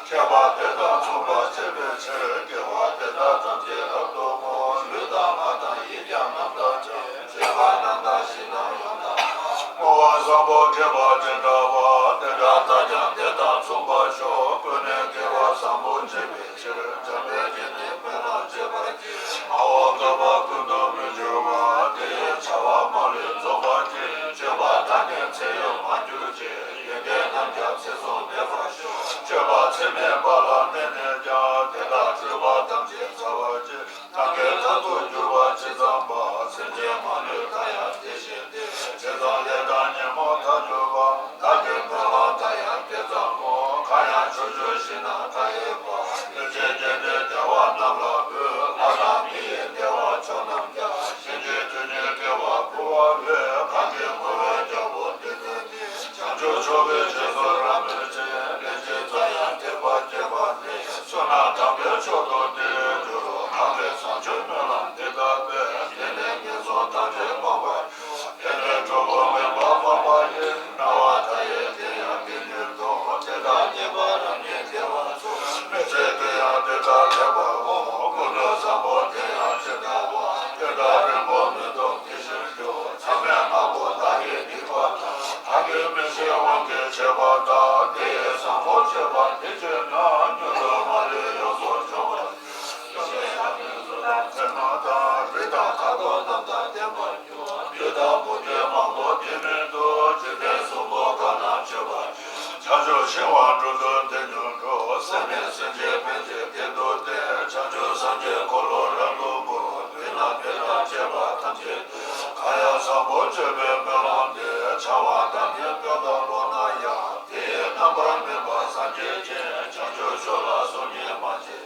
མཁས་པ་དེ་དག་མཚུངས་པར་བྱེད་པའི་ཕྱིར། དགེ་བ་དེ་དག་ཐམས་ཅད་རབ་ཏུ་བསྔོ། ལུས་དང་ངག་དང་ཡིད་ཀྱང་རྣམ་དག་ཅིང་། སྤྱོད་པ་རྣམ་དག་ཞིང་རྣམས་ཡོངས་དག་པ། བསྔོ་བ་བཟང་པོ་མཁས་པ་དེ་འདྲ་བ། དེ་འདྲ་ལྟར་ཀྱང་དེ་དག་མཚུངས་པར་ཤོག །ཀུན་ནས་དགེ་བ་བཟང་པོ་སྤྱད་པའི་ཕྱིར། འཇམ་དཔལ་གྱི་ནི་སྨོན་ལམ་བྱེད་པར་བགྱི། མ་འོངས་བསྐལ་པ་ཀུན་ཏུ་མི་འགྱུར་བ། དེ་ཡི་བྱ་བ་མ་ལུས་རྫོགས་པར་བགྱི། སྤྱོད་པ་དག་ནི་ཚེ་ཡོད་མ་གྱུར་ཅིག །ཡོན་ཏན་རྣམས་ཀྱང་ཚེ་གཟུང་མེད་པར་ཤོག །སྤྱོད་པ་ཚད་མེད་པ་ལ་གནས་ནས་ཀྱང་། དེ་དག་སྤྲོས་པ་ཐམས་ཅད་ཚར་བར་བགྱི། ནམ་མཁའི་མཐའ་ཐུག་གྱུར་པ་ཇི་ཙམ་པ། སེམས་ཅན་མ་ལུས་མཐའ་ཡང་དེ་བཞིན་ཏེ། བྱས་ཙང་ལས་དང་ཉོན་མོངས་མཐའ་གྱུར་པ། བདག་གི་སྨོན་ལམ་མཐའ་ཡང་དེ་ཙམ་མོ། གང་ཡང་ཕྱོགས་བཅུའི་ཞིང་རྣམས་མཐའ་ཡས་པ། ལྷན་ཅིག་སྐྱེས་ཏེ་རྒྱལ་བ་རྣམས་ལ་འབུལ། ལྷ་དང་མི་ཡི་བདེ་བ་མཆོག་རྣམས་ཀྱང་། ཞིང་གི་རྒྱུ་ཉིད་དགེ་བ་འབུལ་བར་འོས། གང་གིས་བསྔོ་བའི་རྒྱལ་པོ་འདི་ཐོས་ནས། བྱང་ཆུབ་མཆོག་གི་རྗེས་སུ་རབ་མོས་ཤིང་། ལན་གཅིག་ཙམ་ཡང་དད་པ་སྐྱེས་པ་ནི། བསོད་ནམས་དམ་པའི་མཆོག་ཏུ་དེ་འགྱུར་རོ། གང་གིས་བཟང་སྤྱོད་སྨོན་ལམ་འདི་དག་པས། དེ་ནས་ངན་སོང་ཐམས་ཅད་སྤངས་པར་འགྱུར། དེ་ནས་གྲོགས་པོ་དམན་པ་སྤངས་པ་ཡིས། སྣང་བ་མཐའ་ཡས་དེ་ཡང་དེ་ཉིད་དོ། དེ་དག་རྙེད་པ་རབ་རྙེད་བདེ་བ་མཆོག །མི་ཚེ་འདི་ཡང་དེ་ལྟར་ལེགས་པར་འོང་། ཀུན་ཏུ་བཟང་པོ་དེ་ཡང་ཇི་ལྟ་བ། དེ་དག་རིང་པོ་མི་ཐོགས་དེ་བཞིན་མཆོག །མཚམས་མེད་ལྔ་པོ་བདག་གིས་བསྡིགས་པ་དང་། བདག་གིས་མི་ཤེས་དབང་གིས་བྱས་པ་དག །དེ་ཡི་བཟང་པོ་སྤྱོད་པ་འདི་བྱས་ན། མྱུར་དུ་མ་ལུས་ཡོངས་སུ་འཇོམས་པར་འགྱུར། ཡེ་ཤེས་དང་ཕུན་ཚོགས་དང་མཚན་མ་དང་། རིགས་དང་ཁ་དོག་རྣམས་དང་ལྡན་པར་འགྱུར། བདུད་དང་བུ་སྡེ་མང་པོ་དེ་མིན་འདུག །འཇིག་རྟེན་གསུམ་པོ་གང་ན་སྤྱོད་པར་བྱ། བྱང་ཆུབ་ཤིང་དབང་དྲུག་ཏུ་དེ་མྱུར་འགྲུབ། སྲེད་མེད་སེམས་ཅན་ཕན་ཕྱིར་དེ་འདུལ་ཏེ། བྱང་ཆུབ་སངས་རྒྱས་འཁོར་ལོ་རབ་ཏུ་བསྐོར། བདུད་རྣམས་དེ་དང་བཅས་པ་ཐམས་ཅད་དུ། གང་ཡང་བཟང་པོ་སྤྱོད་པའི་སྨོན་ལམ་འདི། བྱ་བ་དང་ནི་དཔེ་ལྟར་ལོག་ན་ཡང་། དེ་ཡི་རྣམ་པར་སྨིན་པ་སངས་རྒྱས་ཀྱིས། བྱང་ཆུབ་མཆོག་ལ་གསུང་ཉན་མ་བྱེད།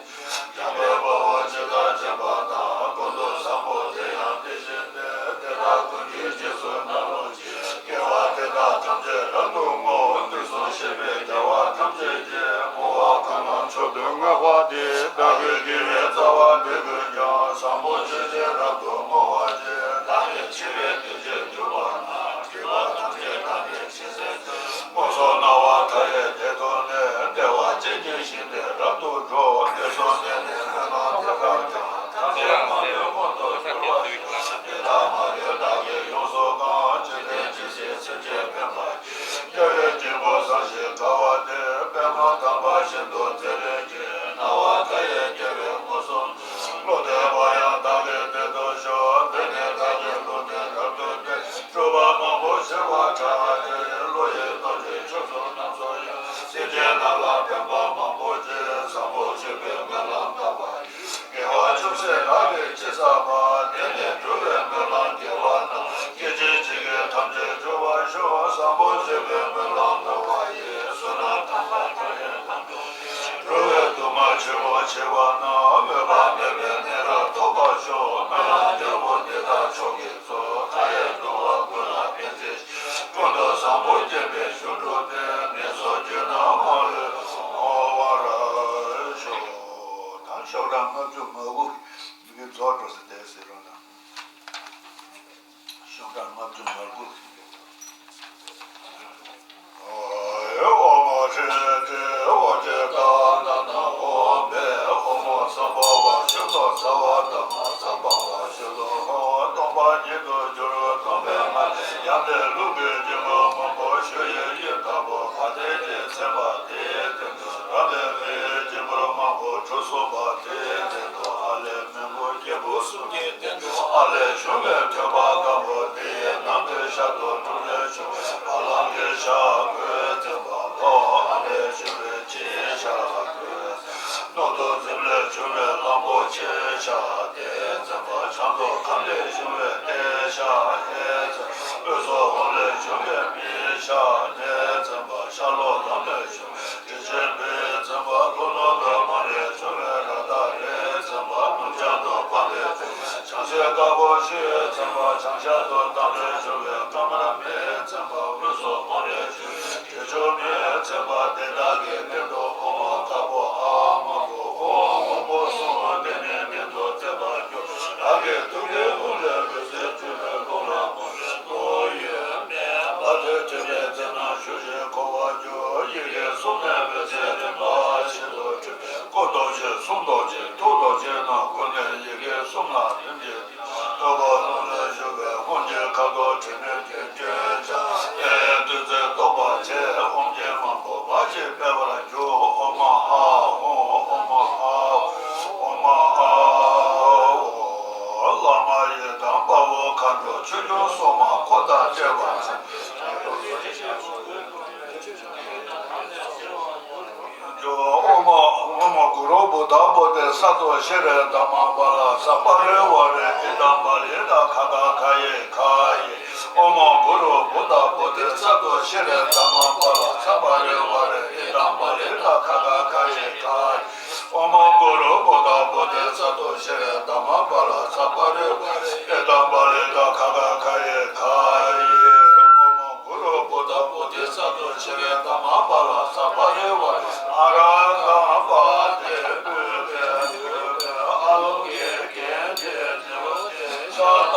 འཇམ་དཔལ་དཔའ་བོས་ཇི་ལྟར་མཁྱེན་པ་དང་། ཀུན་ཏུ་བཟང་པོ་དེ་ཡང་དེ་བཞིན་ཏེ། དེ་དག་ཀུན་གྱི་རྗེས་སུ་བསྔོ་བ་ཞིག །དགེ་བ་དེ་དག་ཐམས་ཅད་རབ་ཏུ་བསྔོ། དུས་གསུམ་གཤེགས་པའི་རྒྱལ་བ་ཐམས་ཅད་ཀྱིས། བསྔོ་བ་གང་ལ་མཆོག་ཏུ་བསྔགས་པ་དེས། བདག་གི་དགེ་བའི་རྩ་བ་འདི་ཀུན་ཀྱང་། བཟང་པོ་སྤྱོད་ཕྱིར་རབ་ཏུ་བསྔོ་བར་བགྱི། བདག་ནི་འཆི་བའི་དུས་བྱེད་གྱུར་པ་ན། སྒྲིབ་པ་ཐམས་ཅད་དག་ནི་ཇི་སྲིད་དུ། མངོན་སུམ་སྣང་བ་མཐའ་ཡས་དེ་ཐོབ་ནས། བདེ་བ་ཅན་གྱི་ཞིང་དེར་རབ་ཏུ་འགྲོ། དེ་སོང་དེ་ནས་སྨོན་ལམ་དེ་དག་ཀྱང་། ཐམས་ཅད་མ་ལུས་མངོན་དུ་འགྱུར་བར་ཤོག །དེ་དག་མ་ལུས་བདག་གིས་ཡོངས་སུ་བཀང་། འཇིག་རྟེན་ཇི་སྲིད་སེམས་ཅན་ཕན་པར་བགྱི། རྒྱལ་བའི་སྙིང་པོ་བཟང་ཞིང་དགའ་བ་དེ། པདྨ་དམ་པ་བཞིན་དུ་མཛེས་པའི་དཀྱིལ། སྣང་བ་མཐའ་ཡས་རྒྱལ་བའི་མངོན་སུམ་དུ། བློ་ལྡན་པ་ཡང་དག་གི་སྟེང་དུ་ཤོག །དེ་ནས་བདག་གིས་བློ་ལྡན་རབ་ཏུ་བསྟེན། སྤྲུལ་པ་མང་པོ་བྱེ་བ་ཕྲག་བདུན། བློ་ཡི་རྣམ་འཕྲུལ་ཕྱོགས་བཅུ་རྣམས་སུ་ཡང་། སེམས་ཅན་རྣམས་ལ་ཕན་པ་མང་པོ་བྱེད། བཟང་པོ་སྤྱོད་པའི་སྨོན་ལམ་བཏབ་པ་ཡིས། དགེ་བ་ཅུང་ཟད་ལག་གིས་ཅི་བསགས་པ། དེ་ནས་འགྲོ་བའི་སྨོན་ལམ་དགེ་བ་རྣམས། སྐྱེ་འཆི་གཅིག་གིས་ཐམས་ཅད་གྲོལ་བར་ཤོག །བཟང་པོ་སྤྱོད་པའི་སྨོན་ལམ་བཏབ་པ་ཡིས། བསོད་ནམས་དམ་པ་མཐའ་ཡས་རྣམ་གྲོལ་ཏེ། འགྲོ་བའི་དུག་ལྔ་ཆེན་པོ་ཞི་བ་རྣམས། འོད་དཔག་མེད་པའི་གནས་རབ་ཐོབ་པར་ཤོག །སྨོན་ལམ་རྒྱལ་པོ་འདི་དག་མཆོག་གི་གཙོ། མཐའ་ཡས་འགྲོ་བ་ཀུན་ལ་ཕན་བྱེད། ཀུན་ཏུ་བཟང་པོ་སྤྱད་པའི་གཞུང་གྲུབ་སྟེ། ངན་སོང་རྒྱུད་རྣམས་མ་ལུས་འོང་བར་ཤོག །ད་ཤོག་གྲངས་ལྔ་བཅུ་ང་དགུ་གི་རྫོགས་འགྲོ་ཟེར་དེ་ཟེར་རོ་ན། ཤོག་གྲངས་ལྔ་བཅུ་ང་དགུ། ཨོཾ་ཧྲཱིཿ་ཨོཾ་ཀྱེ་ཏ་ན་ན་ཨོཾ་བྷེ། ཨོཾ་སམ་བྷ་ཝ་ཤུདྡྷ་སརྦ་དྷརྨ་སམ་བྷ་ཝ་ཤུདྡྷ་ཨོཾ། སྟོང་པ་ཉིད་དུ་གྱུར་སྟོན་པའི་སྔགས་ནི། ཡབ་ནས་ཀླུ་གི་སྐྱེས་བུ་མང་པོ་ཞུ་ཡི་ཡི་དྭགས་པོ་ཁ་ཏས་ཀྱི་ཚེམ་པ་དེའི་སྟེང་དུ། རབ་གནས་ལྷ་ཡི་སྐྱེས་བུ་མང་པོ་གྲུ་གསུམ་པ་དེའི་སྟེང་དུ། ཨ་ལས་མི་མགོ་སྐྱེས་བུ་གསུམ་གྱི་སྟེང་དུ། ཨ་ལས་ཞུ་བའི་ཐོད་པ་དཀར་པོ་དེའི་ནང་ ནས་བཙུན་པ་ཤར་ལྷོ་ལམ་ལས་བྱུང་བའི་དྲི་ཆེན་བུས་བཙུན་པ་ཀླུ་ནོར་དང་མ་ལས་བྱུང་བའི་ར་དྭགས་ལས་བཙུན་པ་ནུབ་བྱང་དུ་འཕགས་ལས་བྱུང་བའི་བྱང་སེམས་དཀར་པོ་ཞི་བའི་བཙུན་པ་བྱང་ཤར་དུ་འདམ་ལས་བྱུང་བའི་ཀ་མ་ལ་མིའི་བཙུན་པ་དབུས་སུ་མོ་ལས་བྱུང་བའི་དྲི་ཆུ་མིའི་བཙུན་པ་དེ་དག་གི་སྟེང་དུ་ཨོཾ་དཀར་པོ་ཨཱཿཧཱུྃ་ཨོཾ་སྔོན་པོ་གསུམ་དེ་ནས་མདུན་དུ་བསྟན་པར་འགྱུར། རང་གི་ཐུགས་ཀའི་དབུ་ལས་འོད་ཟེར་འཕྲོས་པའི་རླུང་ལ་བསྔོ་བའི་བློ་ཡིས་མེ་འབར་དུ་ཐིམ་པས་རྩེ་ནས་ཞུགས་ཤིང་གོ་བར་འགྱུར། ཡི་གེ་གསུམ་ལས་འོད་ཟེར་རིམ་པ་བཞིན་དུ་འཕྲོས། སྐུ་རྡོ་རྗེ་གསུང་རྡོ་རྗེ་ཐུགས་རྡོ་རྗེ་རྣམས་ཀུན་ནས་ཡི་གེ་གསུམ་ལ་རིམ་གྱིས་བསྟོད་པ་རླུང་ལས་ཞུགས་པའི་ཧཱུྃ་གི་ཁ་དོག་དྲི་མེད་ཀྱི་སྐྱོན་བྱང་བའི་བདུད་རྩིས་བཟློག་པར་བྱེད། ཨོཾ་གྱིས་མང་པོ་འབར་ཞིང་འཕེལ་བར་འགྱུར། ཨོཾ་ཨཱཿཧཱུྃ་ཨོཾ་ཨཱཿཧཱུྃ་ཨོཾ་ཨཱཿཧཱུྃ། བླ་མ་ཡི་དམ་དཔའ་བོ་མཁའ་འགྲོ་ཆོས་སྐྱོང་སྲུང་མ་འཁོར་དང་བཅས་པ་ཨོཾ་ཨཱཿཧཱུྃ་གུ་རུ་བུདྡྷ་བོ་དྷི་སཏྭ་ཤྲཱི་དྷརྨ་པཱ་ལ་ས་པ་རི་ཝཱ་རེ་ཨི་དཾ་པཱ་ལི་ཏ་ཁ་ཏ་ཁ་ཡེ་ཁ་ཡེ། ཨོཾ་གུ་རུ་བུདྡྷ་བོ་དྷི་སཏྭ་ཤྲཱི་དྷརྨ་པཱ་ལ་ས་པ་རི་ཝཱ་རེ་ཨི་དཾ་པཱ་ལི་ཏ་ཁ་ཏ་ཁ་ཡེ་ཁ་ཡེ། ཨོཾ་གུ་རུ་བུདྡྷ་བོ་དྷི་སཏྭ་ཤྲཱི་དྷརྨ་པཱ་ལ་ས་པ་རི་ཝཱ་རེ་ཨི་དཾ་པཱ་ལི་ཏ་ཁ་ཏ་ཁ་ཡེ་ཁ་ཡེ། ཨོཾ་གུ་རུ་བུདྡྷ་བོ་དྷི་སཏྭ་ཤྲཱི་དྷརྨ་པཱ་ལ་ས་པ་རི་ཝཱ་རེ་ཨ་ར་ཧ་ཏ་པ་ཏི་བོད་པའི་ཨ་ལོ་ཀེ་གན་དྷེ་ནི་ཝ་ཏེ་ཤ་ཏ།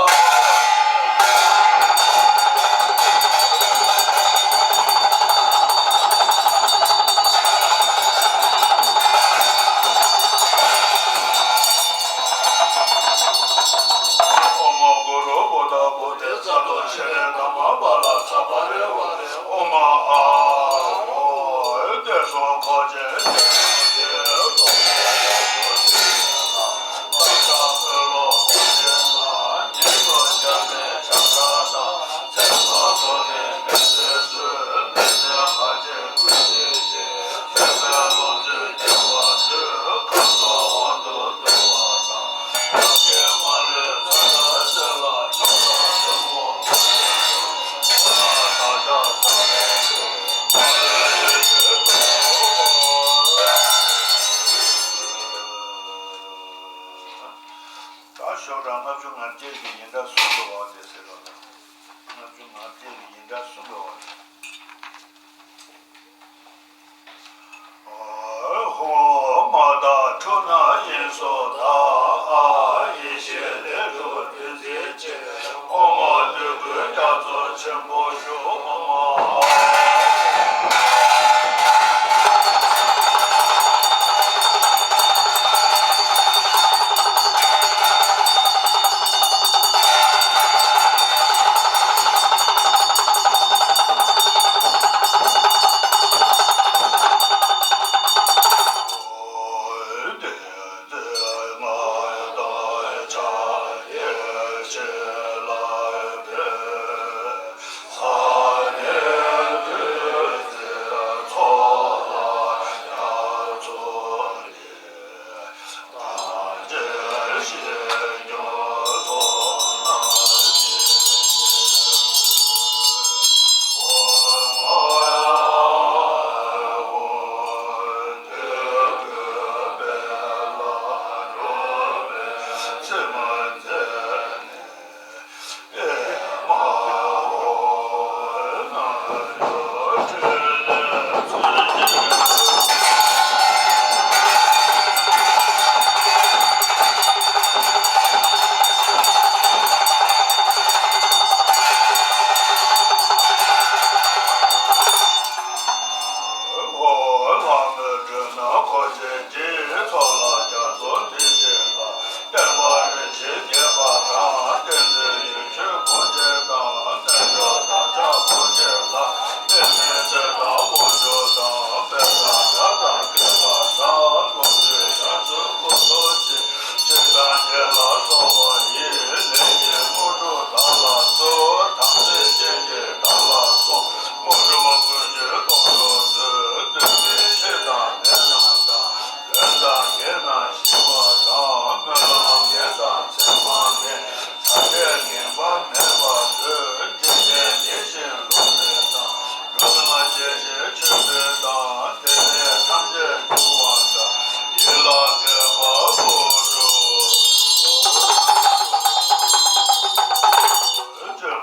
ཨོཾ་གུ་རུ་བུདྡྷ་བོ་དྷི་སཏྭ་ཤྲཱི་དྷརྨ་པཱ་ལ་ས་པ་རི་ཝཱ་རེ་ཨོཾ་ཨཱཿཧཱུྃ། བདེ་གསུམ་འཁོར་བཅས་ད་ཤོག་གྲངས་ལྔ་བཅུ་ང་བརྒྱད་ཀྱི་ཡི་སྒྲ་གསུམ་གྱི་འོག་དེ་ཟེར་བ་དང་། ལྔ་བཅུ་ང་བརྒྱད་ཀྱི་ཡི་སྒྲ་གསུམ་གྱི་འོག་དེ། ཧོ། མ་དག་འཁྲུལ་སྣང་དབྱིངས་སུ་དག། ཡེ་ཤེས་ལས་གྲུབ་བདུད་རྩིའི་ཆས། ཨོཾ་བདུད་ཀྱི་རྒྱ་མཚོ་ཆེན་པོར་ཞུགས། ཨོཾ།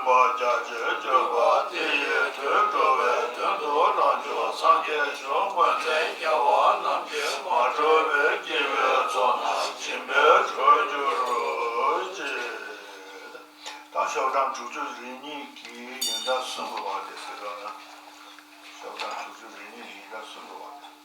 པ་རྒྱ་ཆེར་གྱུར་པ་དེ་ཡི་དོན་འགྲོ་བའི་དོན་དུ་རང་བྱུང་སངས་རྒྱས་བྱོན། མགོན་མཚན་རྒྱལ་བ་རྣམས་ཀྱིས་མ་གྲུབ་པའི་དགེ་བའི་ཚོགས་རྣམས་སྦྱིན་པས་གྲོལ་འགྱུར་རོ། ཅེས། ད་ཤོག་གྲངས་དྲུག་ཅུ་རེ་གཉིས་ཀྱི་ཡོན་བདག་གསུམ་གྱི་བར་དེ་ཟེར་བ་ན། ཤོག་གྲངས་དྲུག་ཅུ་རེ་གཉིས་ཀྱི་ཡོན་བདག་གསུམ་གྱི་བར་དེ།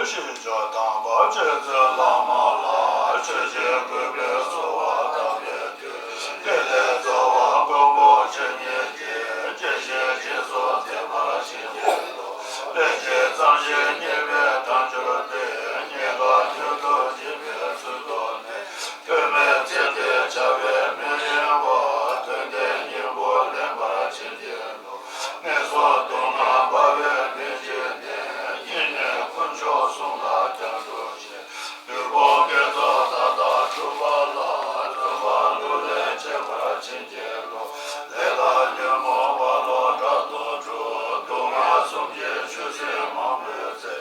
ཞེས་བྱ་དམ་པ་རྗེ་བཙུན་བླ་མ་ལ་ཆོས་ཀྱི་གུས་པས་གསོལ་བ་བཏབ་པའི་མཐུས། དེ་ལས་རྩ་བ་མགོན་པོ་ཇི་སྙེད་ཀྱིས། སྐྱེ་ཤི་རྗེས་སུ་འཛིན་པར་བྱིན་གྱིས་རློབས། ལན་གཅིག་ཙམ་ཞིག་རྙེད་པའི་དལ་འབྱོར་དེ། རྙེད་དཀའ་མཐུ་སྟོབས་སྦྱིན་པའི་ཚུལ་བསྟན་ནས། ཐོགས་མེད་བརྩེ་ལྡན་བྱ་བའི་མི་གཡེང་བར། དོན་ལྡན་སྙིང་པོ་ལེན་པར་བྱིན་གྱིས་རློབས། ངན་སོང་སྡུག་བསྔལ་འབར་བའི་མི་འཇིགས་ནས། སྙིང་ནས་དཀོན་མཆོག་གསུམ་ལ་སྐྱབས་འགྲོ་ཞིང་། འདོད་དགུའི་དགེ་ཚོགས་མཐའ་དག་འགྲུབ་པ་ལ། བརྩོན་པ་ལྷུར་ལེན་བྱེད་པར་བྱིན་གྱིས་རློབས། ལས་དང་ཉོན་མོངས་པ་ལོག་དགྲ་བཅོམ་འགྲུབ། སྡུག་བསྔལ་གསུམ་གྱི་ཆུ་སྲིན་མང་པོའི་ཚེ།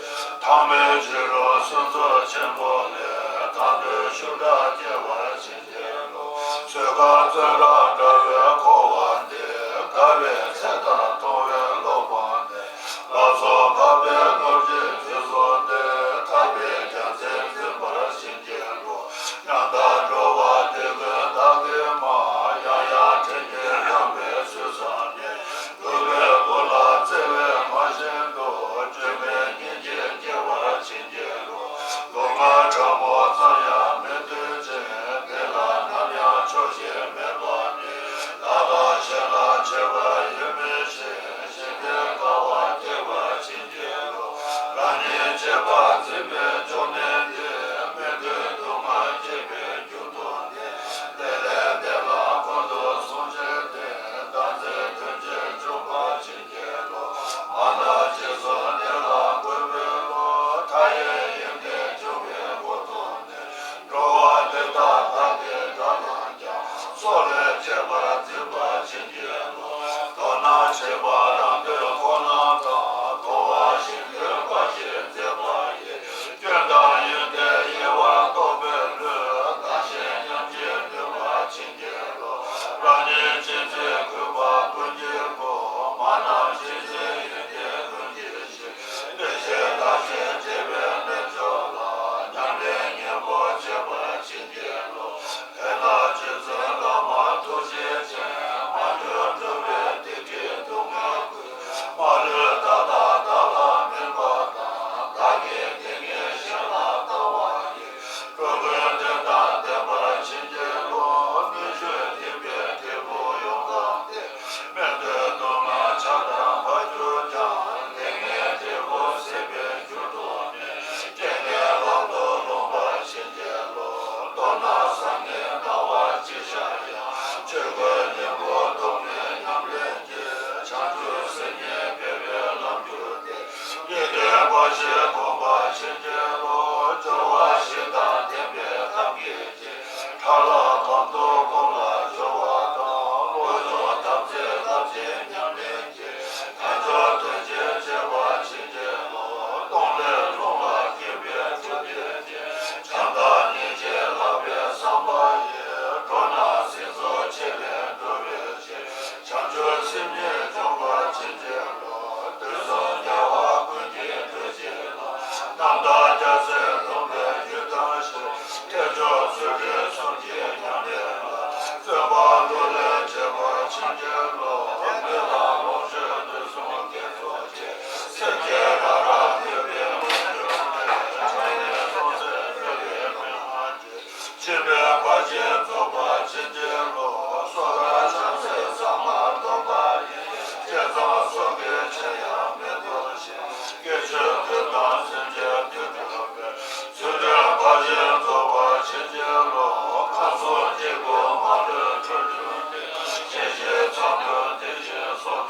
ཐ་མལ་ཕྱི་རོལ་སོ་སོར་ཆེན་པོ་ལས། ཐར་འདོད་ཤུགས་དྲག་སྐྱེ་བར་བྱིན་གྱིས་རློབས། ཚོད་དཀར་བཙོན་རར་འདྲ་བའི་འཁོར་བ་འདི། དགའ་བའི་ཚལ་ལྟར་མཐོང་བའི་བློ་སྤངས་ནས། ལག་སོགས་འཕགས་པའི་ནོར་གྱིས་འཛིན་བཟུང་སྟེ། ཐར་པའི་རྒྱལ་མཚན་འཛིན་པར་བྱིན་གྱིས་རློབས། ཡང་དག་འགྲོ་བ་འདི་ཀུན་བདག་གིས་མ། ཡང་ཡང་དྲན་གྱིས་བསྐྱངས་པའི་ཚུལ་བཟང་ནས། སྡུག་པའི་བུ་ལ་བརྩེ་བས་མ་བཞེད་དོ། བཅོས་མའི་སྙིང་རྗེ་སྐྱེ་བར་བྱིན་གྱིས་རློབས། སྡུག་བསྔལ་ཕྲ་མོ་ཙམ་ཡང་མི་འདོད་ཅིང་། དེ་ལ་ནམ་ཡང་ཆོག་ཤེས་མེད་པ་ནི། བདག་དང་གཞན་ལ་ཁྱད་པར་ཡོད་མི་ཤེས། གཞན་ཕན་དགའ་བ་སྐྱེ་བར་བྱིན་གྱིས་རློབས། རང་ཉིད་གཅེས་པར་འཛིན་པའི་སྐྱོན་ནི་འདི། མི་མཐུན་སྡུག་བསྔལ་སྐྱེ་བའི་རྒྱུ་མཐོང་ནས། ལས་ལས་འདས་ལ་ཀུན་ཏུ་སོང་ཕྱིར་ཏེ། བདག་འཛིན་དོན་གྱིས་འཇོམས་པར་བྱིན་གྱིས་རློབས། མ་ནམ་རྗེས་སུ་འདི་ལ་འགོད་པའི་བློ། མཐའ་ཡས་ཡོན་ཏན་འབྱུང་བའི་སྒོ་མཐོང་ནས། འགྲོ་བ་འདི་དག་བདག་གིས་དགྲར་ལངས་ཀྱང་། སྲོག་ལས་གཅེས་པར་འཛིན་པར་བྱིན་གྱིས་རློབས། མདོར་ན་བྱེད་པ་རང་གྲོལ་ཁོ་ན་དང་། མཐོང་བ་བཞིན་དུ་འབའ་ཞིག་མཛེས་པ་ཡིས། སྐྱོན་དང་ཡོན་ཏན་ཡལ་བར་རྟོགས་པའི་བློས། བདག་གཞན་མཉམ་བརྗེར་འདུལ་བར་བྱིན་གྱིས་རློབས། རང་ཉིད་ཅན་ཚེ་གུས་པ་ཀུན་གྱི་སྒོ། མ་ནམ་ཅན་ཚེ་ཡོན་ཏན་ཀུན་གྱི་གཞི། བདེ་གཤེགས་བདག་གཞན་བརྗེ་བའི་རྣལ་འབྱོར་ལ། ཉམས་ལེན་གཉེན་པོ་བྱེད་པར་བྱིན་གྱིས་རློབས། དེ་ལ་རྗེ་བཙུན་བླ་མ་ཐུགས་རྗེ་ཅན། མ་གྱུར་འགྲོ་བའི་སྡིག་སྒྲིབ་སྡུག་བསྔལ་ཀུན། མ་ལུས་མཐའ་དག་བདག་ལ་སྨིན་པ་དང་། བདག་གི་སྡིག་ཉེས་གཞན་ལ་ལྟ་བ་ཡི། འགྲོ་ཀུན་དོན་དང་ལྡན་པར་བྱིན་གྱིས་རློབས། སྨོན་ཆོས་སྡིག་པའི་འབྲས་བུ་ཡོངས་བསྐམས་ཏེ། མི་འདོད་སྡུག་བསྔལ་ཆགས་སྡང་འབར་གྱུར་ཀྱང་། སྡིག་ཉེས་འབྲས་བུ་ཟད་པའི་རྒྱུར་མཐོང་ནས། སྐྱེ་གནས་ལམ་དུ་ལྷུང་བར་བྱིན་གྱིས་རློབས། མདོར་ན་བཟང་ངན་སྣང་བ་ཅི་ཤར་ཡང་། ཆོས་ཀུན་སྙིང་པོ་རྟོགས་ནས་ཉམས་ལེན་གྱིས། བྱང་ཆུབ་སེམས་ཉིད་སྤེལ་བའི་ལམ་གྱུར་ཏེ། ཡོན་ཏན་འབའ་ཞིག་སྒོམ་པར་བྱིན་གྱིས་རློབས། སྦྱོར་བ་བཞི་དང་ལྡན་པའི་ཐབས་མཁས་ཀྱིས། ཕྲ་ལ་གང་ཐུབ་གོང་ལ་སྦྱོར་བ་དང་། བློ་སྦྱོང་དམ་ཚིག་རླབས་ཆེན་ཉམས་ལེན་གྱིས། དལ་འབྱོར་དོན་ཆེན་བྱེད་པར་བྱིན་གྱིས་རློབས། སྟོང་ལས་ལྷུང་བ་སྐྱེས་པའི་ཚུལ་འདི་ཉིད། བྱམས་དང་སྙིང་རྗེ་ལྷག་པའི་བསམ་པ་ཡིས། འགྲོ་རྣམས་སྲིད་མཚོ་ཆེ་ལས་སྒྲོལ་བའི་ཕྱིར། བྱང་ཆུབ་སེམས་ཉིད་འབྱོངས་པར་བྱིན་གྱིས་རློབས། དུས་གསུམ་རྒྱལ་བ་ཀུན་གྱི་གདུལ་བྱའི་བླ། རྣམ་དག་རྒྱལ་སྲས་ལྷུན་པོའི་རྒྱུད་དང་བཞི། ཐེག་མཆོག་ཚུལ་ཁྲིམས་གསུམ་གྱི་ཉམས་ལེན་ལ། བརྩོན་པ་ལྷུར་ལེན་བྱེད་པར་བྱིན་གྱིས་རློབས། མི་ལ་ལོངས་སྤྱོད་དུས་གསུམ་དགེ་ཚོགས་ཆེ། སེམས་ཅན་རབ་རབ་འདུལ་བའི་དངོས་གྲུབ་སྩོལ། ཕྱག་ལེན་སྲོག་རྩོལ་སྤེལ་བའི་མི་དབང་རྒྱལ། སྦྱིན་པའི་བར་ཆད་རྫོགས་པར་བྱིན་གྱིས་རློབས། སོ་ཐར་བྱང་སེམས་གཙང་མར་གཏོང་བ་ཡི། བསྐྱེད་རྫོགས་སོ་སྐྱེའི་ཆེད་ཡང་མི་ལྡོག་ཅིང་། སྐྱེ་མཆོད་དུས་དང་སེམས་ཅན་དོན་གྲུབ་པའི། ཚུལ་ཁྲིམས་བར་ཆད་རྫོགས་པར་བྱིན་གྱིས་རློབས། ཁམས་གསུམ་སྐྱེ་དགུའི་མ་ལུས་འཁྲུད་གྱུར་ཏེ། སྐྱེ་ཤི་མཚམས་དུ་དེ་བཞིན་སོ།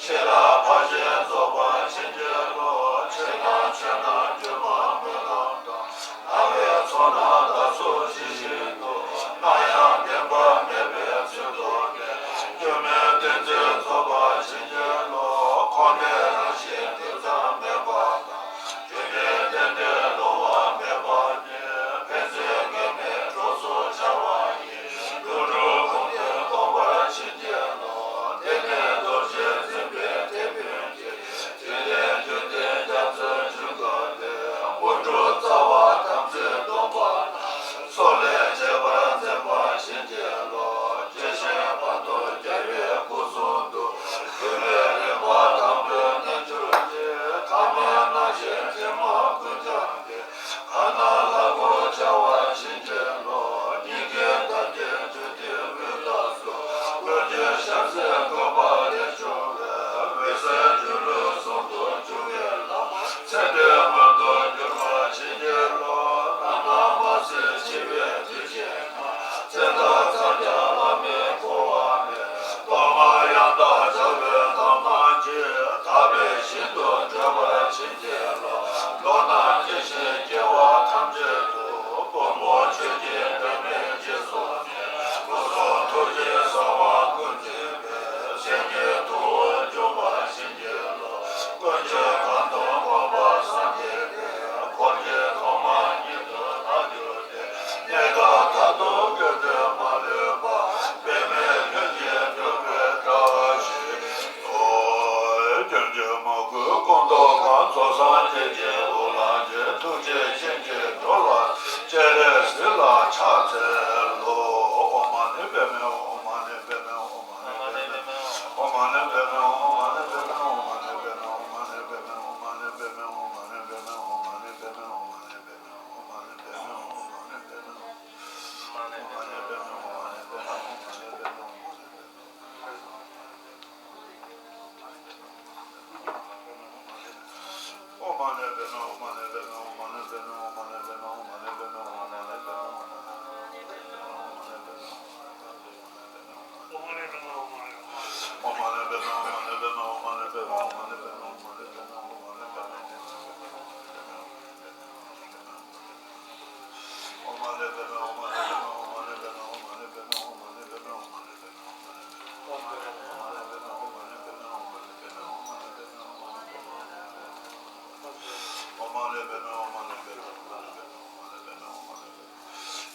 ཤེས་རབ་ཕར་ཕྱིན་རྫོགས་པར་བྱིན་གྱིས་རློབས། ཕྱི་ནང་ཆོས་རྣམས་སྒྱུ་མ་སྨོན་ལམ་དང་། སྣང་བའི་ཚོགས་རྣམས་བདག་སོགས་ཇི་བཞིན་དུ། སྣང་ཡང་བདེན་པ་མེད་པའི་ཚུལ་རྟོགས་ནས། སྒྱུ་མའི་བདེན་འཛིན་རྫོགས་པར་བྱིན་གྱིས་རློབས། འཁོར་འདས་རང་བཞིན་རྡུལ་ཙམ་མེད་པ་དང་། སྒྱུ་མའི་རྟེན་འབྲེལ་སླུ་བ་མེད་པ་ཉིད། ཕན་ཚུན་དགེ་མེད་གྲོགས་སུ་འཆར་བ་ཡི། ལྷུན་གྲུབ་ཀུན་ཏུ་སྟོང་པར་བྱིན་གྱིས་རློབས། དེ་ནས་རྡོ་རྗེ་འཛིན་པའི་དེད་དཔོན་གྱིས། ཐིག་ལེ་བཅུ་བདུན་རྒྱ་མཚོའི་འཇུག་སྒོ་ནས། དངོས་གྲུབ་རྩ་བ་དམ་ཚིག་སྟོང་པ་རྣམས། སོག་ལེ་བྱེ་བར་འཛིན་པར་བྱིན་གྱིས་རློབས། ཇི་བཞིན་བར་དུ་རྒྱལ་བའི་སྐུ་གསུང་ཐུགས། ཐིག་ལེ་རིམ་པ་དང་པོའི་རྣལ་འབྱོར་གྱིས། ཐ་མལ་སྣང་ཞེན་དྲི་མ་ཀུན་སྦྱངས་ཏེ། གང་སྣང་ལྷ་སྐུར་འཆར་བར་བྱིན་གྱིས་རློབས། སྙིང་གའི་འདབ་བརྒྱད་འབྲུ་བདུན་དབུས་ལ་སོགས། ཀུན་གྱི་ཞབས་ཟས་བཀོད་པ་ལས་བྱུང་བའི། འོད་གསལ་སྒྱུ་ལུས་ཟུང་དུ་འཇུག་པའི་ལམ། ཚེ་འདིའི་མངོན་དུ་གྱུར་པར་བྱིན་གྱིས་རློབས། བླ་ན་མ་ཟིན་འཆི་བའི་དུས་ཆེན་ན། ཙན་དན་ཕྱག་རྒྱ་བླ་མེད་འཁོར་བ་མེད། གཏོར་མ་ཡང་དག་བྱ་བའི་དམ་ལྷ་ཆོས། དག་པའི་ཞིང་དུ་བགྲོད་པར་བྱིན་གྱིས་རློབས། མདོར་ན་སྐྱེ་ཤི་སྐྱེ་བ་ཐམས་ཅད་དུ། ཕུང་པོ་ཆོས་ཀྱི་སྒྲོན་མེ་འབྱེད་སོང་ནས། སྐུ་གསུང་ཐུགས་ཀྱི་གསང་བ་ཀུན་འཛིན་པའི། སེམས་ཀྱི་ཐུ་བོ་འཇོམས་པར་བྱིན་གྱིས་རློབས། ཀུན་མཆོད་གང་དུ་དགོངས་པ་སངས་རྒྱས་པའི། འཁོར་གྱི་ཐོག་མ་ཉིད་དུ་བདག་གྱུར་ཏེ། གནས་སྐབས་མཐར་ཐུག་དགོས་འདོད་མ་ལུས་པ། འབད་མེད་ལྷུན་གྱིས་གྲུབ་པའི་བཀྲ་ཤིས་སོགས། སྐྱོན་གྱིས་མ་གོས་སྐུ་མདོག་དཀར། མཚོ་སངས་རྒྱས་ཀྱི་དབུ་ལ་འགྱེད། ཐུགས་རྗེ་ཅན་གྱིས་འགྲོ་ལ་སྤྱན་རས་གཟིགས་ལ་ཕྱག་འཚལ་ལོ། ཨོཾ་མ་ཎི་པདྨེ་ཧཱུྃ། མ་ཎི་པདྨེ་ཧཱུྃ། མ་ཎི་པདྨེ་ཧཱུྃ། མ་ཎི་པདྨེ་ཧཱུྃ།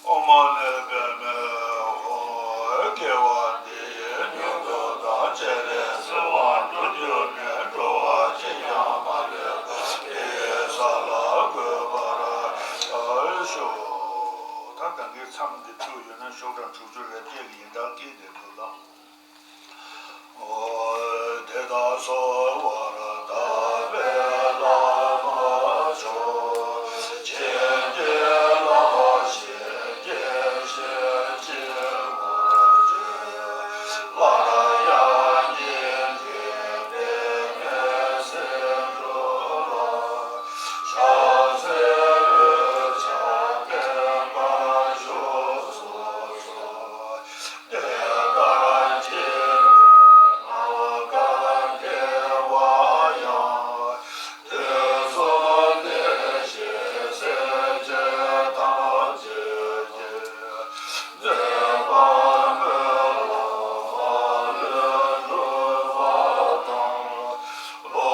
ཨོཾ་མ་ཎི་པདྨེ་ཧཱུྃ། དགེ་བ་འདི་ཡིས་མྱུར་དུ་བདག། སྤྱན་རས་གཟིགས་དབང་ཐུགས་མཉེས་ནས། འགྲོ་བ་གཅིག་ཀྱང་མ་ལུས་པ། དེ་ཡི་ས་ལ་འགོད་པར་ཤོག་ད་ད་གིན་མཚམས་འདི་བཅུག་ཡོད་ན་ཤོག་གྲངས་དྲུག་ཅུ་རེ་བརྒྱད་ཀྱི་ཡིན་གྲངས་ཀྱི་དེ་འདུག་ལ། དེ་དག་གསོལ་བར་བཏབ་པས་བླ་མ་མཆོག་བྱིན་གྱིས་བརླབ། བྱིན་གྱིས་བརླབ། བྱིན་གྱིས་བརླབ། སླར་ཡང་སྙིང་ཐིམ་པའི་གནས་སུ་འགྲོ་ལ། ཕྱག་འཚལ་ལོ། ཕྱག་བརྟན་པར་ཤོག་གསུངས་སོ། དེ་ལྟར་བྱིན་གྱིས་བརླབས་པ་དགེ་བ་ཡང་། དུས་གསུམ་བདེ་གཤེགས་སྲས་བཅས་ཐམས་ཅད་ཀྱི། མཛད་པ་སྨོན་ལམ་མ་ལུས་འགྲུབ་པ་དང་། ལོ་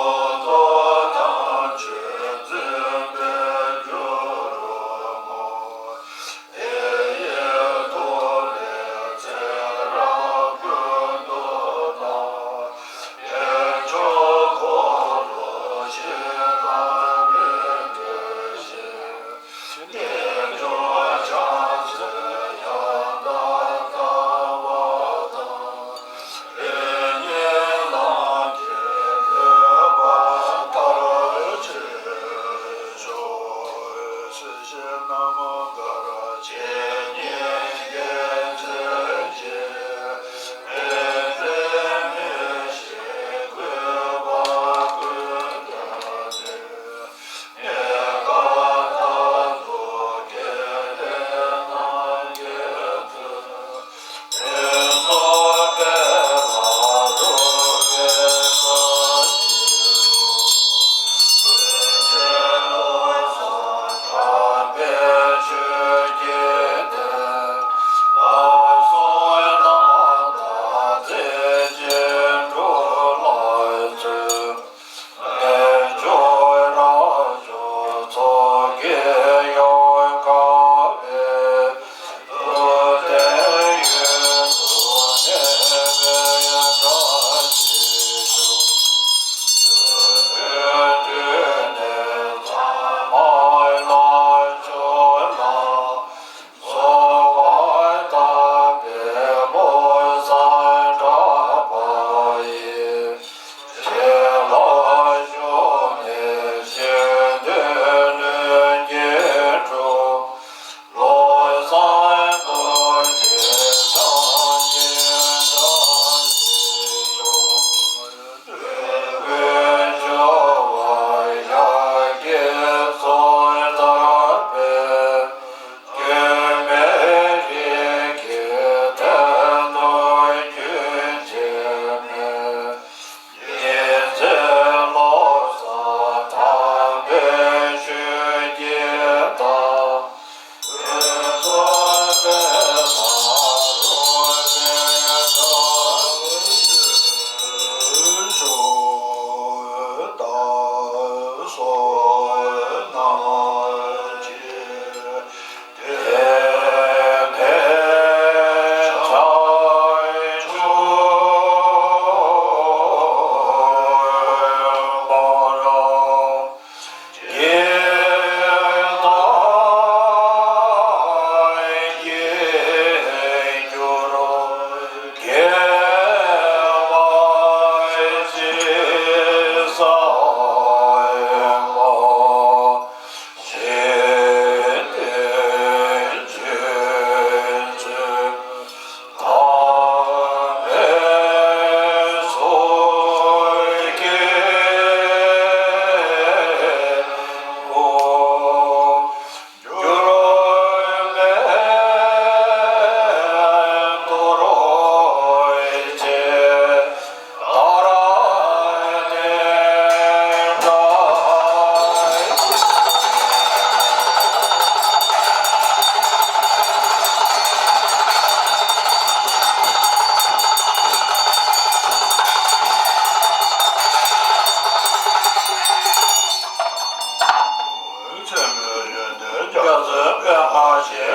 ཐོག་ཐམས་ཅད་འཛིན་པའི་རྒྱུར་བསྔོ། དེ་ཡི་ཐུགས་ལས་ཚེ་རབས་ཀུན་ཏུ་བདག། དལ་འབྱོར་འཁོར་ལོ་བཞི་དང་མི་འབྲལ་ཞིང་། དལ་འབྱོར་བྱང་སེམས་ཡང་དག་ལྟ་བ་དང་། དེ་ཉིད་ལམ་གྱི་བགྲོད་པ་མཐར་ཕྱིན་ཤོག་སྲིད་ཞིའི་རྣམ་དཀར་ཇི་སྙེད་མཁྱེན་བརྩེ་ཆེན་ཅིང་། དེ་འདྲའི་མི་ཤེས་གུས་པ་ཀུན་ཀྱང་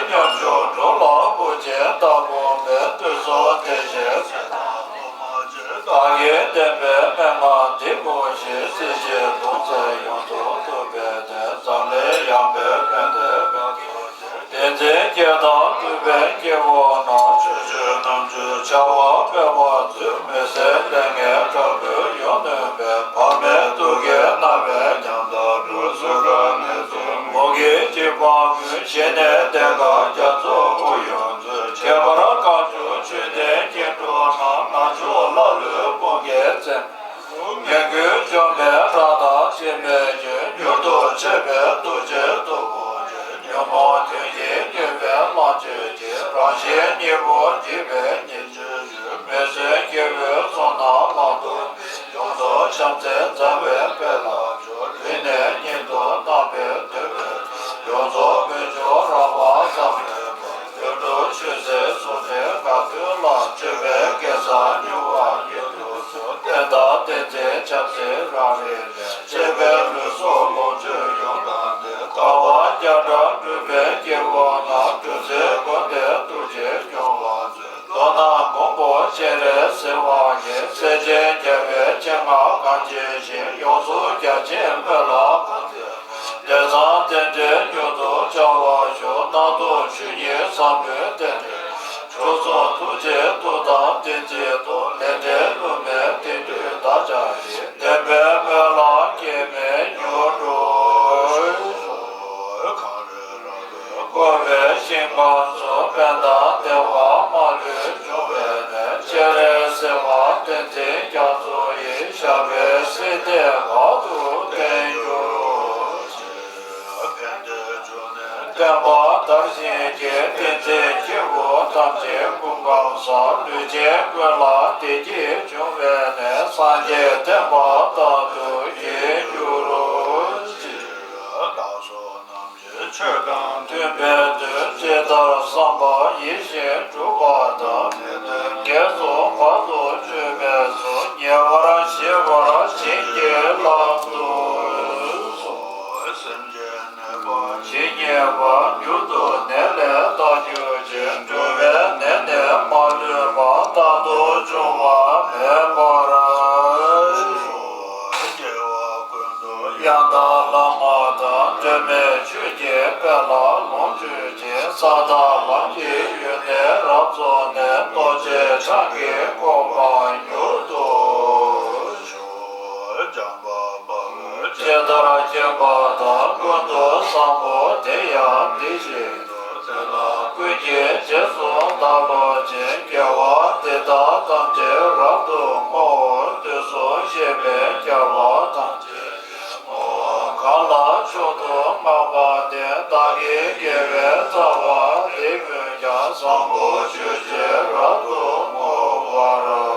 ཉམ་ཆུང་གྲོགས་ལ་བུ་ཆེན་ལྟ་བུ་མེད། དུས་གསུམ་བདེ་གཤེགས་ཚེ་དང་སློབ་མ་བཞི། བདག་གིས་བསྟན་པའི་མན་ངག་འདི་གོ་ཞིང་། སྲིད་ཞིའི་གདུང་སེལ་ཡོངས་སུ་ཐུབ་པའི་བདེན། འཛམ་གླིང་ཡངས་པའི་ཕན་བདེའི་དཔལ་དུ། བསྟན་འཛིན་སྐྱེས་དང་སྤྲུལ་པའི་སྐྱེ་བོ་རྣམས། ཆོས་སྤྱོད་རྣམ་འབྱོར་བྱ་བ་སྤེལ་བར་མཛོད། མི་ཟད་ལས་ངན་དྲག་པོས་ཡོངས་གནོད་པའི། བར་མའི་དུག་གིས་མནར་བའི་ཉམ་ཐག་སྒྲོལ། གཟུགས་དཀར་ནད་མཚོན་མུ་གེའི་འཇིགས་པ་ཀུན། ཞི་གནས་གདེངས་དཀར་རྒྱ་མཚོའི་དབུས་ཡོངས་མཛོད། ཁྱད་པར་དཀར་ཕྱོགས་ཆོས་ལྡན་སྐྱེ་འགྲོ་རྣམས། ནག་ཕྱོགས་ཀླ་ཀློའི་དཔུང་གིས་བཙེམ། ངན་རྒོལ་འཇོམས་པའི་རཀྟ་དང་སྤྱན་མའི་རྒྱན། མྱུར་དུ་མཆོད་པའི་ཐུགས་རྗེའི་སྟོབས་པོ་ཆེ། ཉོན་མོངས་དོན་བཞིན་མྱོས་པའི་ལྷ་མཆོད་ཅིང་། རང་གཞན་གཉིས་པོ་འཇིག་པའི་ཉེན་ཆེ་ཡུལ། མི་བཟོད་སྐྱེ་བོའི་ཚོགས་རྣམས་ལག་ཏུ་མེད། ཡོངས་རྫོགས་བྱམས་བརྩེའི་ཟླ་བའི་དཔལ་ལ་སྤྱོད། ལུས་ནི་གཉིད་དུ་བཏང་བའི་འདོད་པས། ཡོངས་རྫོགས་མི་འབྱུང་རང་དབང་བསམ་མེད་པར། ཡུལ་དུ་ཆོས་སྲིད་ཟུང་འབྲེལ་དགའ་སྟོན་ལ། སྤྱོད་པའི་གེ་སར་མྱུར་བ་མྱུར་དུ་སོང་། བསྟན་དང་བསྟན་འཛིན་ཆབ་སྲིད་རང་རིག་ལས། གཅེས་པའི་ལུས་སྲོག་ལོངས་སྤྱོད་ཡོངས་བཏང་སྟེ། དགའ་བ་བརྒྱ་ཕྲག་སྤྲུལ་པའི་སྐྱེ་བོ་རྣམས། གྲུ་གཟིངས་མགོན་དེའི་ཐུགས་རྗེས་སྐྱོང་བར་མཛོད། མདོར་ན་མགོན་པོ་སྤྱན་རས་གཟིགས་དབང་ཉིད། སྲས་ཆེན་རྒྱལ་བའི་སྤྱན་སྔར་གང་མཇལ་ཞིང་། ཡོངས་སུ་རྒྱ་ཆེན་སྨོན་ལམ་གང་མཛད་པ། དེང་སང་རྟེན་འབྲེལ་མྱུར་དུ་བྱ་བར་ཤོག། སྣང་སྟོང་ཆོས་ཉིད་ཟབ་མོའི་རྟེན་འབྲེལ། གྲུ་གསུམ་ཐུགས་རྗེའི་མཐུ་དང་བདེན་ཚིག་ཏུ། ལས་འབྲས་བསླུ་མེད་བདེན་མཐུས་བདག་ཀྱང་ཡིན། བདེན་པའི་སྨོན་ལམ་སྐྱེ་མེད་མྱུར་འགྲུབ། གངས་རི་ར་བས་བསྐོར་བའི་ཞིང་ཁམས་སུ། ཕན་དང་བདེ་བ་མ་ལུས་འབྱུང་བའི་གནས། སྤྱན་རས་གཟིགས་དབང་བསྟན་འཛིན་རྒྱ་མཚོ་ཡི། ཞབས་པད་སྲིད་མཐའི་བར་དུ་བརྟན་གྱུར་ཅིག། ཕན་བདེའི་འབྱུང་གནས་བསྟན་པ་དར་ཞིང་རྒྱས། བསྟན་འཛིན་སྐྱེས་བུ་ཐམས་ཅད་སྐུ་ཁམས་བཟང་། ལུས་ཅན་ཀུན་ལ་བདེ་སྐྱིད་འབྱུང་བའི་གནས། སངས་རྒྱས་བསྟན་པ་དར་དུ་རྒྱས་གྱུར་ཅིག། བདག་སོགས་རྣམས་ཀྱི་ཆོས་དང་མཐུན་པའི་དོན། ཇི་ལྟར་བསམ་པ་ཡིད་བཞིན་འགྲུབ་པ་དང་། ནད་གདོན་བགེགས་ཚོགས་བར་དུ་གཅོད་པའི་ཚུལ། ཉེ་བར་ཞི་བར་བྱིན་གྱིས་བརླབ་ཏུ་གསོལ། སེམས་ཅན་ནད་པ་ཇི་སྙེད་པ། མྱུར་དུ་ནད་ལས་ཐར་གྱུར་ཅིག། འགྲོ་བའི་ནད་ནི་མ་ལུས་པ། རྟག་ཏུ་འབྱུང་བ་མེད་པར་ཤོག། སྐྱེ་བ་ཀུན་ཏུ་ཡང་དག་བླ་མ་དང་། སྒྲོན་མེ་ཆོས་ཀྱི་དཔལ་ལ་ལོངས་སྤྱོད་ཅིང་། ས་དང་ལམ་གྱི་ཡོན་ཏན་རབ་རྫོགས་ནས། རྡོ་རྗེ་འཆང་གི་གོ་འཕང་མྱུར་དུ་ཤོག། བྱམས་པ་དཔའ་བོས་ཇི་ལྟར་མཁྱེན་པ་དང་། ཀུན་ཏུ་བཟང་པོ་དེ་ཡང་དེ་བཞིན་དུ། དེ་ལ་ཀུན་གྱིས་རྗེས་སུ་བདག་སློབ་ཅིང་། དགེ་བ་འདི་དག་ཐམས་ཅད་རབ་ཏུ་བསྔོའོ། དུས་གསུམ་གཤེགས་པའི་རྒྱལ་བ་ཐམས་ཅད་ཀྱི་ངོ་བོ་གང་ལ་མཆོག་ཏུ་བསྔགས་པ་དེས། བདག་གི་དགེ་བའི་རྩ་བ་འདི་ཀུན་ཀྱང་། བཟང་པོ་སྤྱོད་ཕྱིར་རབ་ཏུ་བསྔོ་བར་